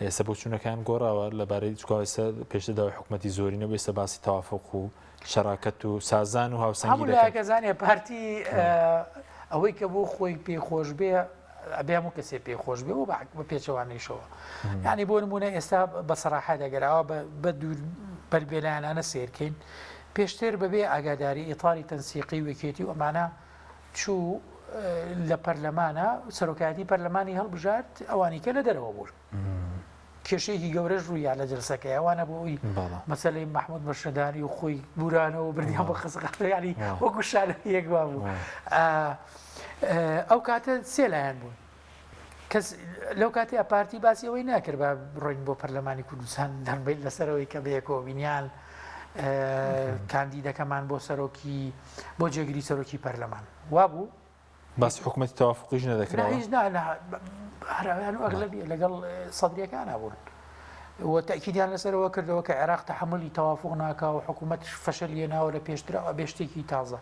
ئێستا بۆچوونەکان گۆڕاوە لەبارەی چونکە ئێستا پێشتر داوای حکومەتی زۆری نەبوو ئێستا باسی تەوافوق و شەراکەت و سازان و هاوسەنگی هەموو دەکەن. لایەک ئەزانێ پارتی ئەوەی کە بۆ خۆی پێی خۆش بێ ئەبێ هەموو کەسێ پێی خۆش بێ و بە پێچەوانەیشەوە یعنی بۆ نمونە ئێستا بە سەراحەت ئەگەر ئاوا بە دوور بەربێلایەنانە سەیرکەین پێشتر بەبێ ئاگاداری ئیتاری تەنسیقی و یەکێتی و ئەمانە چوو لە پەرلەمانە سەرۆکایەتی پەرلەمانی هەڵبژارد ئەوانی کە لە دەرەوە بوون. کێشەیەکی گەورەش ڕوویا لە جلسەکەی ئەوانە بۆ ئەوی مەسەلەی مەحمود مەشهەدانی و خۆی بورانەوە و بردیان بۆ خەسەخانە یانی وەکو شانۆیەک وابوو ئەو کاتە سێ لایەن بوون کەس لەو کاتی پارتی باسی ئەوەی ناکرد بە بڕۆین بۆ پەرلەمانی کوردستان دەنبیت لەسەرەوەی کە بەیەکەوە بینیان کاندیدەکەمان بۆ سەرۆکی بۆ جێگری سەرۆکی پەرلەمان وابوو باسی حکومەتی تەوافقیش نەدەکرا؟ نا هیچ نا نا هەر ئەویان و ئەغلەبیە لەگەڵ سەدریەکانا بوون و تەئکیدیان لەسەرەوە کردەوە کە عێراق تەحەمولی تەوافق ناکا و حکوومەت فەشەلی هێناوە لە پێشترا ئەبێ شتێکی تازە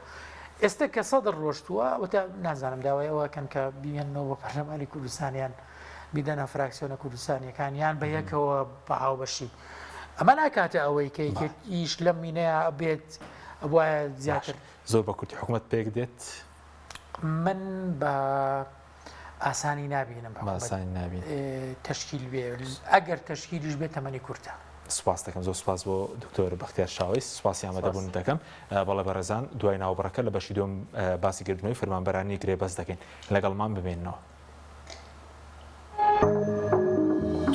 ئێستا کە سەدر ڕۆشتووە وتە نازانم داوای ئەوە کەن کە بیهێننەوە بۆ پەرلەمانی کوردستانیان بیدەنە فراکسیۆنە کوردستانیەکان یان بە یەکەوە بە هاوبەشی ئەمە ناکاتە ئەوەی کە یەکێتیش لەم مینەیە بێت ئەبوایە زیاتر زۆر بە کورتی حکومەت پێک دێت؟ من بە ئاسانی نابینم ئاسانی نابین تەشکیل بێ ئەگەر تەشکیلیش بێت تەمەنی کورتە. سپاس دەکەم زۆر سپاس بۆ دکتۆر بەختیار شاوەیس سپاسی ئامادەبوون دەکەم بەڵێ بەڕێزان دوای ناوبڕەکە لە بەشی دووەم باسی گردنەوەی فەرمانبەرانی گرێبەست دەکەین لەگەڵمان بمێننەوە.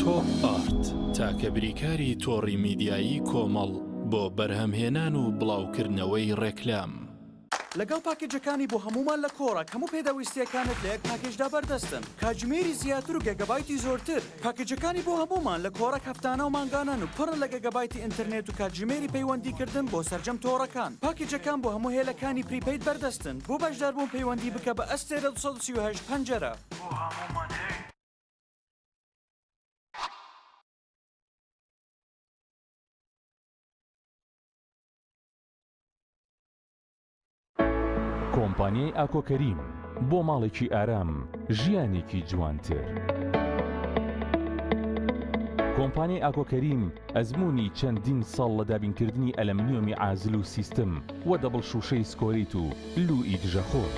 تۆپ ئارت، تاکە بریکاری تۆڕی میدیایی کۆمەڵ بۆ بەرهەمهێنان و بڵاوکردنەوەی ڕێکلام. لەگەڵ پاکێجەکانی بۆ هەموومان لە کۆڕەک هەموو پێداویستییەکانت لە یەک پاکێجدا بەردەستن، کاتژمێری زیاتر و گێگابایتی زۆرتر. پاکێجەکانی بۆ هەموومان لە کۆڕەک هەفتانە و مانگانەن و پڕن لە گێگابایتی ئینتەرنێت و کاتژمێری پەیوەندیکردن بۆ سەرجەم تۆڕەکان. پاکێجەکان بۆ هەموو هێلەکانی prepaid بەردەستن. بۆ بەشداربوون پەیوەندی بکە بە ئەستێرە 238 پەنجەرە. بۆ هەموومان هەیە. کۆمپانیای ئاکۆ کەریم بۆ ماڵێکی ئارام ژیانێکی جوانتر. کۆمپانیای ئاکۆ کەریم ئەزموونی چەندین ساڵ لە دابینکردنی ئەلەمنیۆمی عازل و سیستم و دەبڵ شووشەی سکۆریت و لووئی دژەخۆر.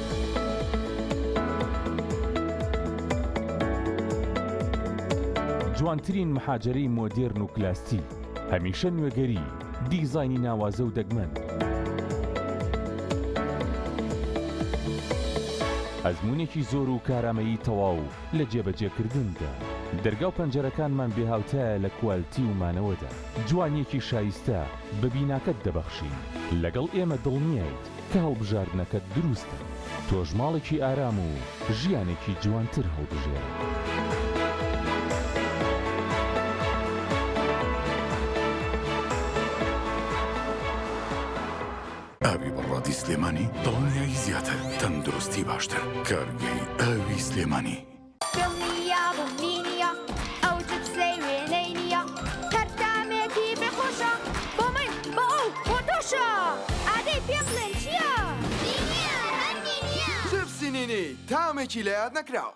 جوانترین محاجەرەی مۆدێرن و کلاستیک، هەمیشە نوێگەری، دیزاینی ناوازە و دەگمەن. ئەزموونێکی زۆر و کارامەیی تەواو لە جێبەجێکردندا. دەرگا و پەنجەرەکانمان بێهاوتایە لە کوالتی و مانەوەدا. جوانییەکی شایستە بە بیناکەت دەبەخشین. لەگەڵ ئێمە دڵنیایت کە هەڵبژاردنەکەت دروستە. تۆش ماڵێکی ئارام و ژیانێکی جوانتر هەڵبژێرە. ئاوی بەڕادی سلێمانی دڵنیایی زیاتر، تەندروستی باشتر. کارگەی ئاوی سلێمانی. دڵنیابم نینیە ئەو جپسەی وێنەی نییە هەر تامێکی بێ خۆشە بۆ من بۆ ئەو بۆ تۆشە ئادەی پێم بڵێن چییە؟ نینیە هەر نینیە. جپسی نینی تامێکی لەیاد نەکراو.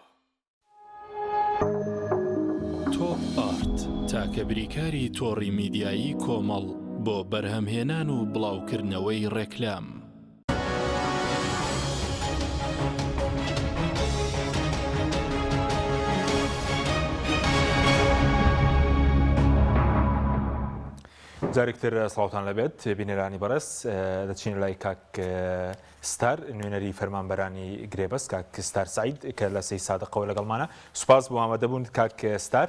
تۆپ ئارت، تاکە بریکاری تۆڕی میدیایی کۆمەڵ بۆ بەرهەمهێنان و بڵاوکردنەوەی ڕێکلام. جارێکتر سڵاوتان لەبێت بینەرانی بەڕێز دەچین لای کاک ستار نوێنەری فەرمانبەرانی گرێبەست کاک ستار سعید کە لە سەی سادقەوە لەگەڵمانە سوپاس بۆ ئامادەبوون کاک ستار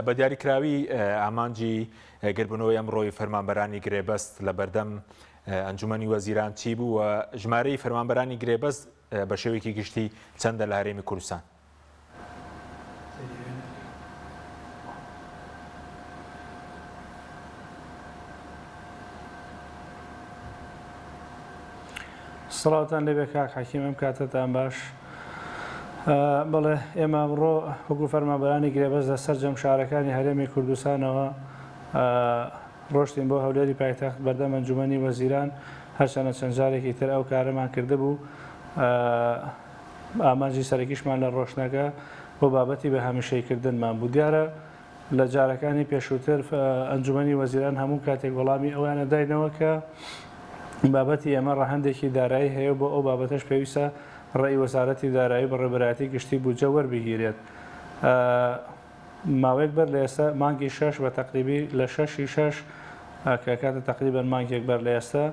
بە دیاریکراوی ئامانجی گربوونەوەی ئەمڕۆی فەرمانبەرانی گرێبەست لە بەردەم ئەنجومەنی وەزیران چی بوو و ژمارەی فەرمانبەرانی گرێبەست بە شێوەیەکی گشتی چەندە لە هەرێمی کوردستان؟ سڵاوتان لێبێ کاک حەکیم ئەم کاتەتان باش بەڵێ ئێمە ئەمڕۆ وەکو فەرمانبەرانی گرێبەست لە سەرجەم شارەکانی هەرێمی کوردستانەوە ڕۆشتین بۆ هەولێری پایتەخت بەردەم ئەنجومەنی وەزیران، هەرچەندە چەند جارێکی تر ئەو کارەمان کردبوو، ئامانجی سەرەکیشمان لە ڕۆشتنەکە بۆ بابەتی بە هەمیشەیکردنمان بوو. دیارە لە جارەکانی پێشووتر ئەنجومەنی وەزیران هەموو کاتێک وەڵامی ئەویان ئەداینەوە کە بابەتی ئێمە ڕەهەندێکی دارایی هەیە و بۆ ئەو بابەتەش پێویستە ڕێی وەزارەتی دارایی و بەڕێوەبەرایەتی گشتی بودجە وەربگیرێت. ماوەیەک بەر لە ئێستا مانگی شەش بە تەقریبی لە شەشی شەش کە کاتە تەقریبەن مانگێک بەر لە ئێستا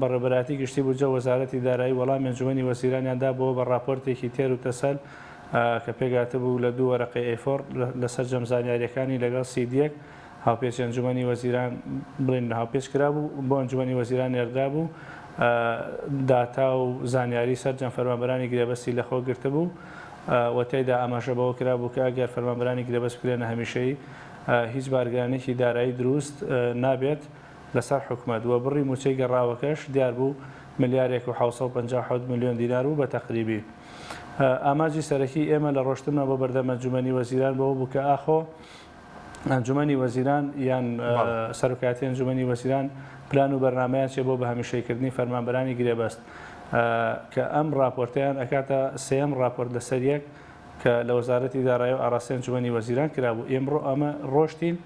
بەڕێوەبەرایەتی گشتی بودجە و وەزارەتی دارایی وەڵامی ئەنجومەنی وەزیرانیان دابووەوە بە ڕاپۆرتێکی تێر و تەسەل. کە پێکهاتبوو لە دوو وەرەقەی A four لە سەرجەم زانیارییەکانی لەگەڵ سیدییەک هاوپێچی ئەنجومەنی وەزیران بڵێن هاوپێچ کرابوو بۆ ئەنجومەنی وەزیران نێردرابوو داتا و زانیاری سەرجەم فەرمانبەرانی گرێبەستی لەخۆ گرتبوو و تێیدا ئاماژە بەوە کرابوو کە ئەگەر فەرمانبەرانی گرێبەست بکرێنە هەمیشەیی هیچ بارگرانیی دارایی دروست نابێت لەسەر حکومەت و بڕی مووچەی گەڕاوەکەش دیار بوو ملیارێک و 757 ملیۆن دینار بوو بە تەقریبی. ئامانجی سەرەکی ئێمە لە ڕۆشتنمان بۆ بەردەم ئەنجومەنی وەزیران بەوە بوو کە ئاخۆ ئەنجومەنی وەزیران یان سەرۆکایەتی ئەنجومەنی وەزیران پلان و بەرنامەیان چیە بۆ بە هەمیشەیکردنی فەرمانبەرانی گرێبەست کە ئەم ڕاپۆرتەیان ئەکاتە سێیەم ڕاپۆرت لەسەر یەک کە لە وەزارەتی دارایی و ئاڕاستەی ئەنجومەنی وەزیران کرابوو ئێمڕۆ ئەمە ڕۆشتین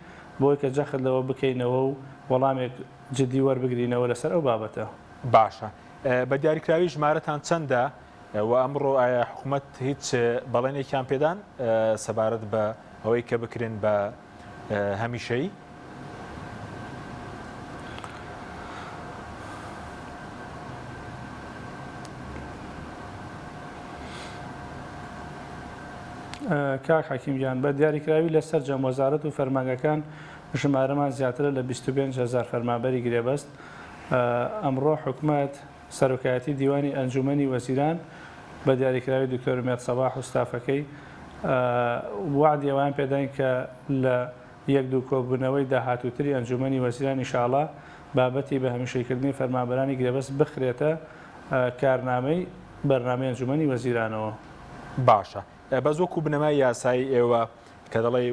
بۆی کە جەخت لەوە بکەینەوە و وەڵامێک جدی وەربگرینەوە لەسەر ئەو بابەتە. باشە بە دیاریکراوی ژمارەتان چەندە و ئەمڕۆ ئایا حکومەت هیچ بەڵێنێکیان پێدان سەبارەت بە ئەوەی کە بکرێن بە هەمیشەیی؟ کاک حەکیم گیان، بە دیاریکراوی لە سەرجەم وەزارەت و فەرمانگەکان ژمارەمان زیاترە لە 25 هەزار فەرمانبەری گرێبەست. ئەمڕۆ حکومەت سەرۆکایەتی دیوانی ئەنجوومەنی وەزیران بە دیاریکراوی دکتۆر ئومێد سەباح و ستافەکەی وەعدی ئەوەیان پێداین کە لە یەک دوو کۆبوونەوەی داهاتووتری ئەنجوومەنی وەزیران ئیشاڵا بابەتی بە هەمیشەیکردنی فەرمانبەرانی گرێبەست بخرێتە کارنامەی بەرنامەی ئەنجوومەنی وەزیرانەوە. باشە بەس وەکو بنەمای یاسایی ئێوە کە دەڵێی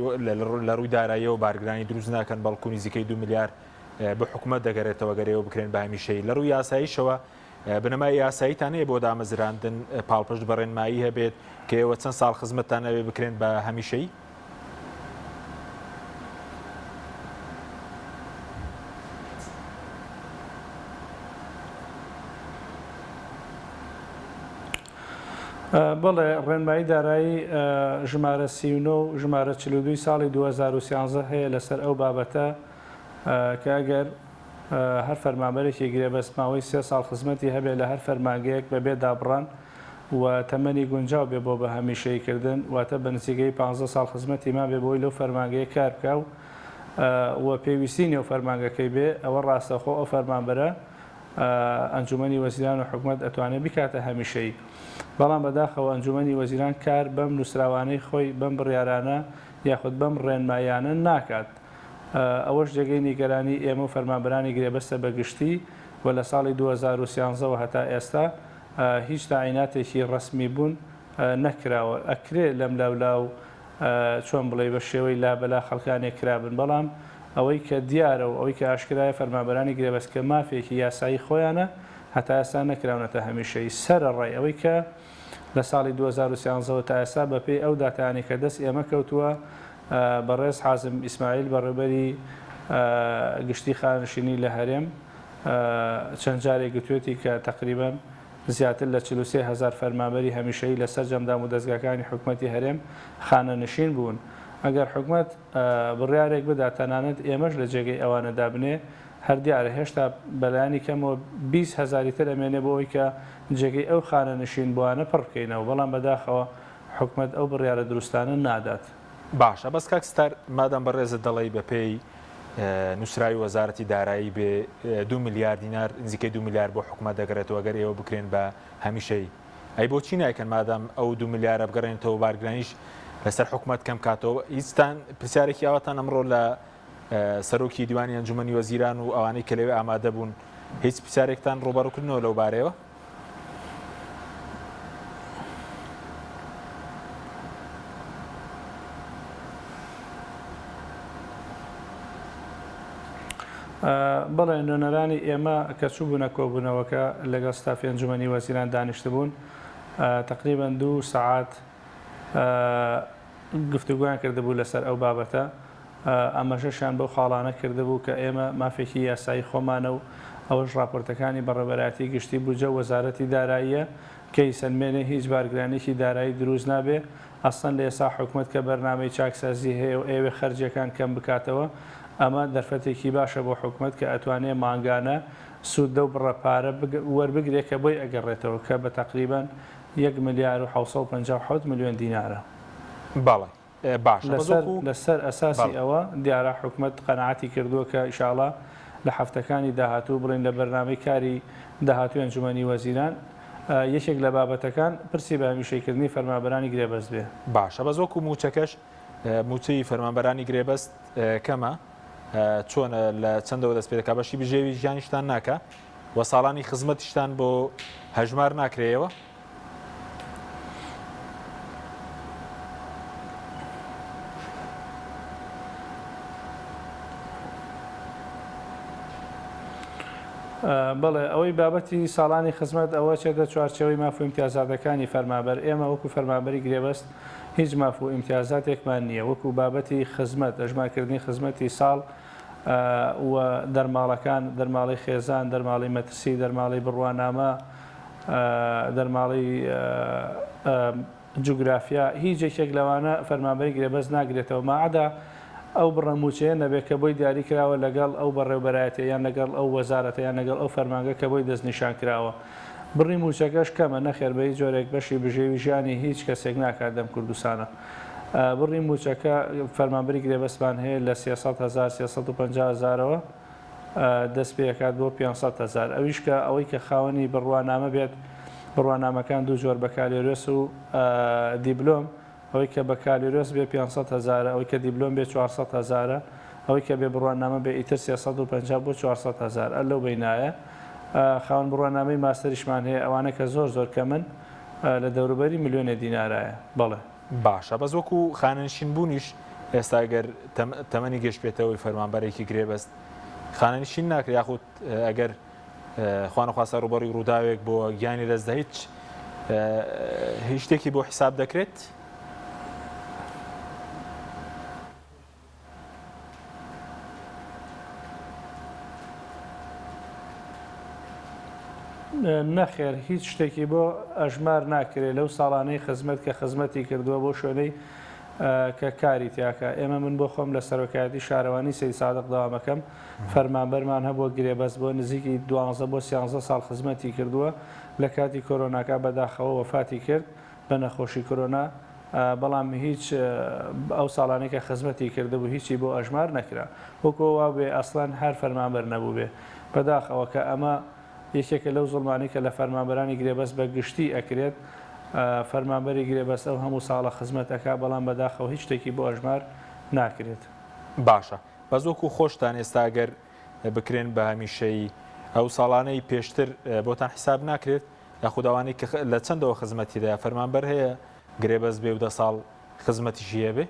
لە ڕووی داراییەوە بارگرانی دروست ناکەن بەڵکو نزیکەی دوو ملیار بۆ حکومەت دەگەرێتەوە گەر ئێوە بکرێن بە هەمیشەیی لە ڕووی یاساییشەوە بنەمای یاساییتان هەیە بۆ دامەزراندن پاڵپشت بە ڕێنمایی هەبێت کە ئێوە چەند ساڵ خزمەتتان ئەوێ بکرێن بە هەمیشەیی؟ بەڵێ، ڕێنمایی دارایی ژمارە 39 و ژمارە 42 ساڵی 2013 هەیە لەسەر ئەو بابەتە کە ئەگەر هەر فەرمانبەرێکی گرێبەست ماوەی سێ ساڵ خزمەتی هەبێ لە هەر فەرمانگەیەک بەبێ دابڕان و تەمەنی گونجاو بێ بۆ بە هەمیشەیی کردن واتە بە نزیکەیی پانزە ساڵ خزمەتی مابێ بۆی لەو فەرمانگەیە کار بکا و و پێویستی نێو فەرمانگەکەی بێ ئەوە ڕاستەوخۆ ئەو فەرمانبەرە ئەنجومەنی وەزیران و حکومەت ئەتوانێ بیکاتە هەمیشەیی بەڵام بەداخەوە ئەنجومەنی وەزیران کار بەم نووسراوانەی خۆی بەم بڕیارانە یاخود بەم ڕێنماییانە ناکات ئەوەش جێگەی نیگەرانی ئێمە و فەرمانبەرانی گرێبەستە بە گشتی و لە ساڵی 2013 وە هەتا ئێستا هیچ تەعیناتێکی ڕەسمی بوون نەکراوە ئەکرێ لەم لاولا و چۆن بڵێی بە شێوەی لابەلا خەڵکانێک کرابن بەڵام ئەوەی کە دیارە و ئەوەی کە ئاشکرایە فەرمانبەرانی گرێبەست کە مافێکی یاسایی خۆیانە هەتا ئێستا نەکراونەتە هەمیشەیی سەرەڕای ئەوەی کە لە ساڵی 2013 وە تا ئێستا بەپێی ئەو داتایانەی کە دەست ئێمە کەوتووە بەڕێز حازم ئیسماعیل بەڕێوبەری گشتی خانەنشینی لە هەرێم چەند جارێک گوتوێتی کە تەقریبەن زیاتر لە 43 هەزار فەرمانبەری هەمیشەیی لە سەرجەم دامودەزگاکانی حکومەتی هەرێم خانەنشین بوون. ئەگەر حکومەت بڕیارێک بدات تەنانەت ئێمەش لە جێگەی ئەوانە دابنێ هەر دیارە هێشتا بەلایەنی کەمەوە 20 هەزاری تر ئەمێنێ بۆ ئەوەی کە جێگەی ئەو خانەنشینبووانە پڕ بکەینەوە، بەڵام بەداخەوە حکومەت ئەو بڕیارە دروستانە نادات. باشە بەس کاک ستار مادام بەڕێزت دەڵێی بەپێی نووسراوی وەزارەتی دارایی بێ دوو ملیار دینار نزیکەی دوو ملیار بۆ حکومەت دەگەڕێتەوە گەر ئێوە بکرێن بە هەمیشەیی ئەی بۆچی نایکەن مادام ئەو دوو ملیارە بگەڕێنێتەوە بارگرانیش لەسەر حکومەت کەم کاتەوە هیچتان پرسیارێکی ئاواتان ئەمڕۆ لە سەرۆکی دیوانی ئەنجومەنی وەزیران و ئەوانەی کە لەوێ ئامادە بوون هیچ پرسیارێکتان ڕووبەڕووکردنەوە لەو بارەیەوە؟ بەڵێ نوێنەرانی ئێمە کە چووبوونە کۆبوونەوەکە لەگەڵ ستافی ئەنجومەنی وەزیران دانیشتبوون تەقریبەن دوو سەعات گفتوگۆیان کردبوو لەسەر ئەو بابەتە، ئاماژەشیان بەو خاڵانە کردبوو کە ئێمە مافێکی یاسایی خۆمانە و ئەوەش ڕاپۆرتەکانی بەڕێوەبەرایەتی گشتی بودجە و وەزارەتی داراییە کە ئیسەلمێنێ هیچ بارگرانیەکی دارایی دروست نابێ، ئەسڵەن لە ئێستا حکومەت کە بەرنامەی چاکسازی هەیە و ئەیەوێ خەرجیەکان کەم بکاتەوە ئەمە دەرفەتێکی باشە بۆ حکومەت کە ئەتوانێ مانگانە سوود لەو بڕە پارە وەربگرێ کە بۆی ئەگەڕێتەوە کە بە تەقریبەن. یەک ملیار و 757 ملیۆن دینارە. بەڵێ باشە بەس لەسەر وەکو لەسەر ئەساسی بەڵێ. ئەوە دیارە حکومەت قەناعەتی کردووە کە ئیشاڵا لە هەفتەکانی داهاتوو بڵێین لە بەرنامەی کاری داهاتووی ئەنجومەنی وەزیران یەکێک لە بابەتەکان پرسی بە هەمیشەیکردنی فەرمانبەرانی گرێبەست بێ. باشە بەس وەکو مووچەکەش مووچەی فەرمانبەرانی گرێبەست کەمە چۆنە لە چەندەوە دەست پێ دەکا بەشی بژێوی ژیانیشتان ناکا و ساڵانی خزمەتیشتان بۆ هەژمار ناکرێیەوە؟ بەڵێ ئەوەی بابەتی ساڵانی خزمەت ئەوە چێتە چوارچێوەی ماف و ئیمتیازاتەکانی فەرمانبەر، ئێمە وەکو فەرمانبەری گرێبەست هیچ ماف و ئیمتیازاتێکمان نییە وەکو بابەتی خزمەت، ئەژمارکردنی خزمەتی ساڵ و دەرماڵەکان، دەرماڵەی خێزان، دەرماڵەی مەترسی، دەرماڵەی بڕوانامە، دەرماڵەی جوگرافیا، هیچ یەکێک لەوانە فەرمانبەری گرێبەست ناگرێتەوە ماعەدا ئەو بڕە مووچەیە نەبێت کە بۆی دیاری کراوە لەگەڵ ئەو بەڕێوبەرایەتیە یان لەگەڵ ئەو وەزارەتە یان لەگەڵ ئەو فەرمانگە کە بۆی دەستنیشان کراوە. بڕی مووچەکەش کەمە، نەخێر بە هیچ جۆرێک بەشی بژێوی ژیانی هیچ کەسێک ناکات لەم کوردستانە. بڕی مووچەکە فەرمانبەری گرێبەستمان هەیە لە 300 هەزار، 350 هەزارەوە دەست پێکات بۆ 500 هەزار ئەویش کە ئەوەی کە خاوەنی بڕوانامە بێت، بڕوانامەکان دوو جۆر بەکالۆریۆس و دیبلۆم، ئەوەی کە بەکالۆریۆس بێ 500 هەزارە، ئەوەی کە دیبلۆم بێ 400 هەزارە، ئەوەی کە بێ بڕوانامە بێ ئیتر 350 بۆ 400 هەزار ئە لەو بەینایە. خاوەن بڕوانامەی ماستەریشمان هەیە ئەوانە کە زۆر زۆر کەمن لە دەوروبەری ملیۆنێ دینارایە. بەڵێ. باشە بەس وەکو خانەنشین بوونیش ئێستا گەر تەمەنی گەشت بێتەوەی فەرمانبەرێکی گرێبەست خانەنشین ناکرێت یاخود ئەگەر خوانەخواستە ڕووبەڕووی ڕووداوێک بۆ گیانی لەدەستدا هیچ هیچ شتێکی بۆ حیساب دەکرێت؟ نەخێر هیچ شتێکی بۆ ئەژمار ناکرێت لەو ساڵانەی خزمەت کە خزمەتی کردووە بۆ شوێنەی کە کاری تیاکە ئێمە من بۆ خۆم لە سەرۆکایەتی شارەوانی سەید سادق دەوامەکەم فەرمانبەرمان هەبووە گرێبەست بۆ نزیکی دوانزە بۆ سیانزە ساڵ خزمەتی کردووە لە کاتی کۆرۆناکە بەداخەوە وەفاتی کرد بە نەخۆشی کۆرۆنا بەڵام هیچ ئەو ساڵانەی کە خزمەتی کردبوو هیچی بۆ ئەژمار نەکرا وەکو وابێ ئەسڵەن هەر فەرمانبەر نەبووبێ بەداخەوە کە ئەمە یەکێکە لەو زوڵمانەی کە لە فەرمانبەرانی گرێبەست بە گشتی ئەکرێت فەرمانبەری گرێبەست ئەو هەموو ساڵە خزمەت ئەکا بەڵام بەداخەوە هیچ شتێکی بۆ ئەژمار ناکرێت. باشە بەس وەکو خۆشتان ئێستا گەر بکرێن بە هەمیشەیی ئەو ساڵانەی پێشتر بۆتان حیساب ناکرێت یاخود ئەوانەی کە لە چەندەوە خزمەتی دەیا فەرمانبەر هەیە گرێبەست بێ و دە ساڵ خزمەتیشی هەبێ؟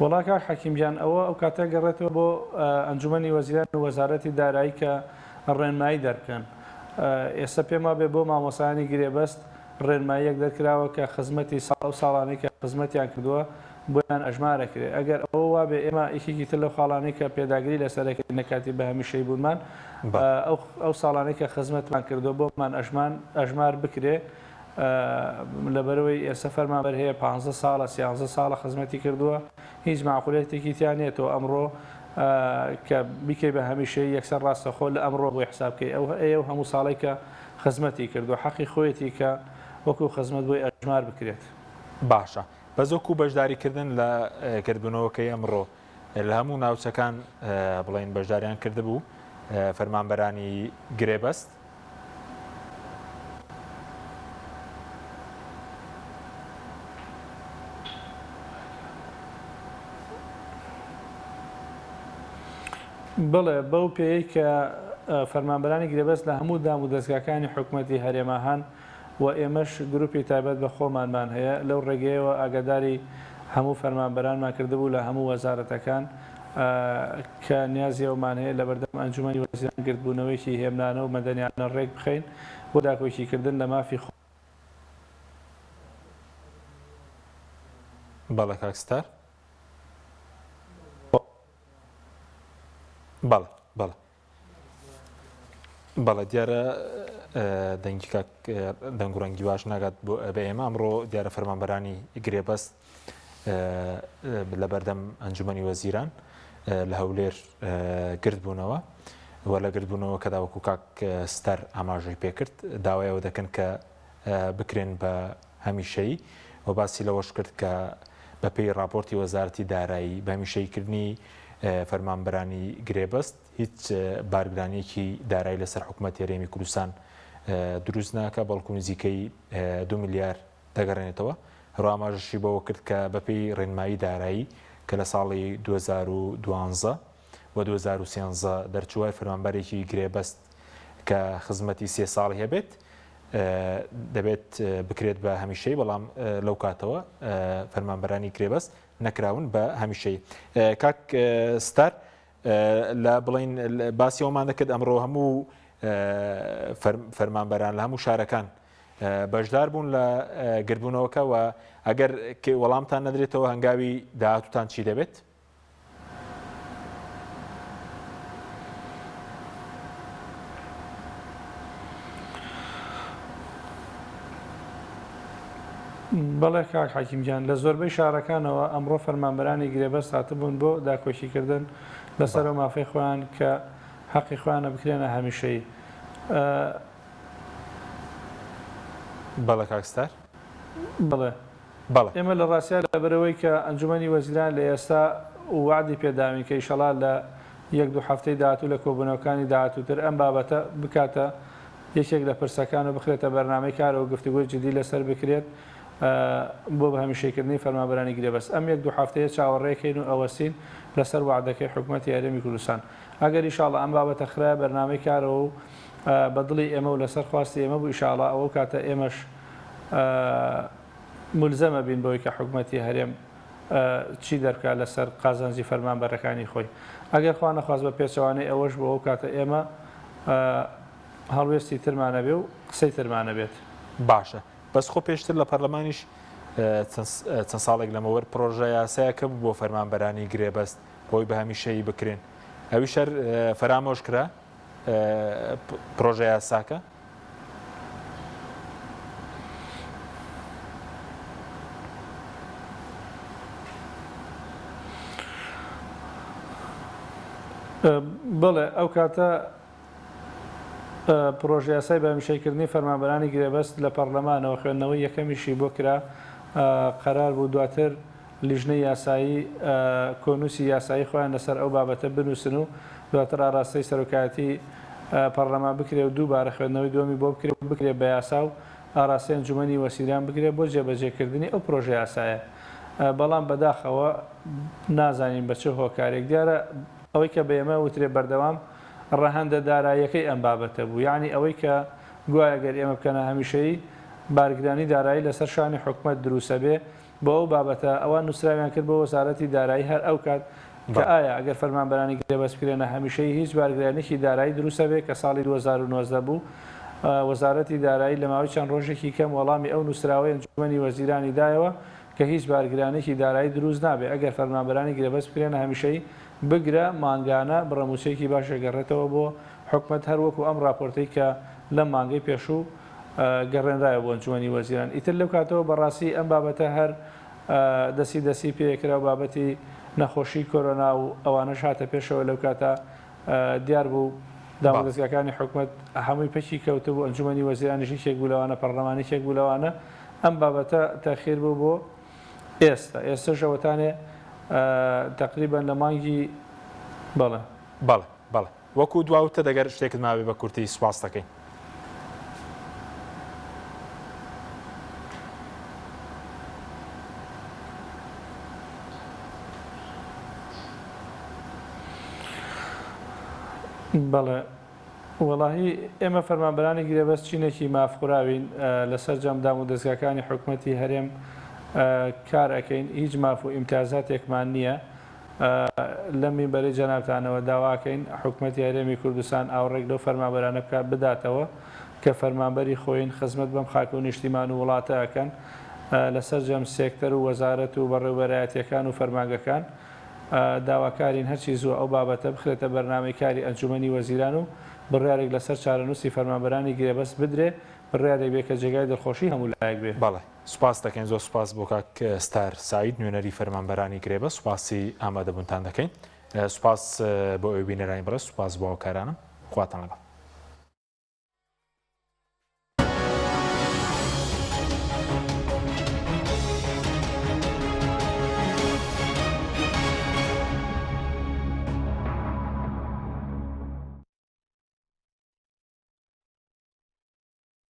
وەڵا کاک حەکیم گیان ئەوە ئەو کاتە گەڕێتەوە بۆ ئەنجومەنی وەزیران و وەزارەتی دارایی کە ڕێنمایی دەربکەن ئێستا پێم وابێ بۆ مامۆسایانی گرێبەست ڕێنماییەک دەرکراوە کە خزمەتی ساڵ ئەو ساڵانەی کە خزمەتیان کردووە بۆیان ئەژمار ئەکرێ ئەگەر ئەوە وابێ ئێمە یەکێکی تر لەو خاڵانەی کە پێداگری لەسەر ئەکەین لە کاتی بە هەمیشەیی بوونمان ئەو ئەو ساڵانەی کە خزمەتمان کردووە بۆمان ئەژمان ئەژمار بکرێ لەبەرئەوەی ئێستا فەرمانبەر هەیە پانزە ساڵە سیانزە ساڵە خزمەتی کردووە هیچ مەعقولیەتێکی تیا نییە تۆ ئەمڕۆ کە بیکەی بە هەمیشەیی یەکسەر ڕاستەخۆ لە ئەمڕۆ بۆی حساب بکەی ئەو ئەو هەموو ساڵەی کە خزمەتی کردووە حەقی خۆیەتی کە وەکو خزمەت بۆی ئەژمار بکرێت. باشە بەس وەکو بەشداری کردن لە گردبوونەوەکەی ئەمڕۆ لە هەموو ناوچەکان بڵێن بەشداریان کردبوو فەرمانبەرانی گرێبەست؟ بەڵێ، بەو پێیەی کە فەرمانبەرانی گرێبەست لە هەموو دام و دەزگاکانی حکومەتی هەرێما هەن و ئێمەش گروپی تایبەت بە خۆمانمان هەیە، لەو ڕێگەیەوە ئاگاداری هەموو فەرمانبەرانمان کردبوو لە هەموو وەزارەتەکان کە نیازی ئەومان هەیە لەبەردەم ئەنجومەنی وەزیران گردبوونەوەیەکی هێمنانە و مەدەنیانە ڕێک بخەین بۆ داکۆکیکردن لە مافی بەڵێ کاک ستار. بەڵێ بەڵێ بەڵێ دیارە دەنگی کاک دەنگ و ڕەنگی باش ناگات بۆ بە ئێمە ئەمڕۆ دیارە فەرمانبەرانی گرێبەست. لە بەردەم ئەنجومەنی وەزیران لە هەولێر گردبوونەوە و لە گردبوونەوەکەدا وەکو کاک ستار ئاماژەی پێکرد داوای ئەوە دەکەن کە بکرێن بە هەمیشەیی و باسی لەوەش کرد کە بەپێی ڕاپۆرتی وەزارەتی دارایی بە هەمیشەییکردنی فەرمانبەرانی گرێبەست هیچ بارگرانییەکی دارایی لەسەر حکومەتی هەرێمی کوردستان دروست ناکە بەڵکو نزیکەی 2 ملیار دەگەڕێنێتەوە. هەروەها ئاماژەشی بەوە کرد کە بەپێی ڕێنمایی دارایی کە لە ساڵی 2012 و 2013 دەرچووە هەر فەرمانبەرێکی گرێبەست کە خزمەتی سێ ساڵی هەبێت دەبێت بکرێت بە هەمیشەی بەڵام لەو کاتەوە فەرمانبەرانی گرێبەست نەکراون بە هەمیشەی. کاک ستار لە بڵین باسی ئەومان دەکرد ئەمڕۆ هەموو فەرمانبەران لە هەموو شارەکان بەشدار بوون لە گردبوونەوەکە و ئەگەر وەڵامتان نەدرێتەوە هەنگاوی داهاتووتان چی دەبێت؟ بەڵێ کاک حەکیم گیان، لە زۆربەی شارەکانەوە ئەمڕۆ فەرمانبەرانی گرێبەست هاتبوون بۆ داکۆکیکردن لەسەر ئەو مافەی خۆیان کە هەقی خۆیانە بکرێنە هەمیشەیی. بەڵێ کاک ستار. بەڵێ. بەڵێ. ئێمە لە ڕاستیا لەبەرئەوەی کە ئەنجومەنی وەزیران لە ئێستا وەعدی پێداوین کە ئیشەڵا لە یەک دوو هەفتەی داهاتوو لە کۆبوونەوەکانی داهاتووتر ئەم بابەتە بکاتە یەکێک لە پرسەکان و بخرێتە بەرنامەی کارەوە گفتوگۆی جدی لەسەر بکرێت بۆ بە هەمیشەیکردنی فەرمانبەرانی گرێبەست ئەم یەک دوو هەفتەیە چاوەڕێکەین و ئەوەستین لەسەر وەعدەکەی حکومەتی هەرێمی کوردستان ئەگەر ئیشاڵا ئەم بابەتە خرایە بەرنامەی کارەوە و بە دڵی ئێمە و لەسەر خواستی ئێمە بوو ئیشاڵا ئەوەو کاتە ئێمەش مولزەمە بین بەوەی کە حکومەتی هەرێم چی دەربکات لەسەر قازانجی فەرمانبەرەکانی خۆی. ئەگەر خوا نەخواست بە پێچەوانەی ئەوەش بوو ئەو کاتە ئێمە هەڵوێستی ترمان ئەبێ و قسەی ترمان ئەبێت. باشە بەس خۆ پێشتر لە پەرلەمانیش چەند ساڵێک لەمەوەر پرۆژە یاسایەک هەبوو بۆ فەرمانبەرانی گرێبەست بۆی بە هەمیشەیی بکرێن ئەویش هەر فەرامۆش کرا پرۆژە یاساکە؟ بەڵێ ئەو کاتە پرۆژەیاسای بەهەمیشەیکردنی فەرمانبەرانی گرێبەست لە پەڕلەمانەوە خوێندنەوەی یەکەمیشی بۆ کرا قەرار بوو دواتر لیژنەی یاسایی کۆنووسی یاسایی خۆیان لەسەر ئەو بابەتە بنووسن و دواتر ئاراستەی سەرۆکایەتی پەڕلەمان بکرێ و دووبارە خوێندنەوەی دووەمی بۆ بکرێ و بکرێ بە یاسا و ئاراستەی ئەنجوومەنی وەسیران بکرێ بۆ جێبەجێکردنی ئەو پرۆژەیاسایە بەڵام بەداخەوە نازانین بە چ هۆکارێک دیارە ئەوەی کە بە ئێمە وترێ بەردەوام ڕەهەندە داراییەکەی ئەم بابەتە بوو یەعنی ئەوەی کە گوایە گەر ئێمە بکەنە هەمیشەیی بارگرانی دارایی لەسەر شانی حکومەت دروسەبێ بۆ ئەو بابەتە ئەوان نوسراویان کرد بۆ وەزارەتی دارایی هەر ئەو کات کە ئایا ئەگەر فەرمانبەرانی گرێبەست بکرێنە هەمیشەیی هیچ بارگرانیەکی دارایی دروسەبێ کە ساڵی 2019 بوو وەزارەتی دارایی لە ماوەی چەند ڕۆژێکی کەم وەڵامی ئەو نوسراوەی ئەنجومەنی وەزیرانی دایەوە کە هیچ بارگرانێکی دارایی دروست نابێ ئەگەر فەرمانبەرانی گرێبەست بکرێنە هەمیشەیی بگرە مانگانە بڕە موچەیەکی باش ئەگەڕێتەوە بۆ حکومەت هەر وەکو ئەم ڕاپۆرتەی کە لەم مانگەی پێشوو گەڕێنرایەوە بۆ ئەنجومەنی وەزیران ئیتر لەو کاتەوە بەڕاستی ئەم بابەتە هەر دەسی دەسی پێکرا و بابەتی نەخۆشی کۆرۆنا و ئەوانەش هاتە پێشەوە لەو کاتە دیار بوو دامودەزگاکانی حکومەت هەمووی پەکی کەوتبوو ئەنجومەنی وەزیرانیش یەکێک بوو لەوانە پەڕلەمان یەکێک بوو لەوانە ئەم بابەتە تەخیر بوو بۆ ئێستا ئێستەش ئەوەتانێ تەقریبەن لە مانگی بەڵێ. بەڵێ بەڵێ وەکو دوا وتت ئەگەر شتێکت مابێ بە کورتی سوپاست دەکەین. بەڵێ وەڵاهی ئێمە فەرمانبەرانی گرێبەست چینێکی مافخوراوین لە سەرجەم دام و دەزگاکانی حکومەتی هەرێم کار ئەکەین هیچ ماف و ئیمتیازاتێکمان نییە لەم مینبەرەی جەنابتانەوە داواکەین حکومەتی هەرێمی کوردستان ئاوڕێک لەو فەرمانبەرانە بکات بداتەوە کە فەرمانبەری خۆین خزمەت بەم خاک و نیشتیمان و وڵاتە ئەکەن لە سەرجەم سێکتەر و وەزارەت و بەڕێوبەرایەتیەکان و فەرمانگەکان داواکارین هەرچی زووە ئەو بابەتە بخرێتە بەرنامەی کاری ئەنجومەنی وەزیران و. بڕیارێک لەسەر چارەنووسی فەرمانبەرانی گرێبەست بدرێ، بڕیارێک بێ کە جێگای دڵخۆشی هەموو لایەک بێ. بەڵێ سوپاست دەکەین زۆر سوپاس بۆ کاک ستار سەعید نوێنەری فەرمانبەرانی گرێبەست سوپاسی ئامادەبوونتان دەکەین سوپاس بۆ ئێوەی بینەرانی بەڕێز سوپاس بۆ هاوکارانم خواتان لەگەڵ.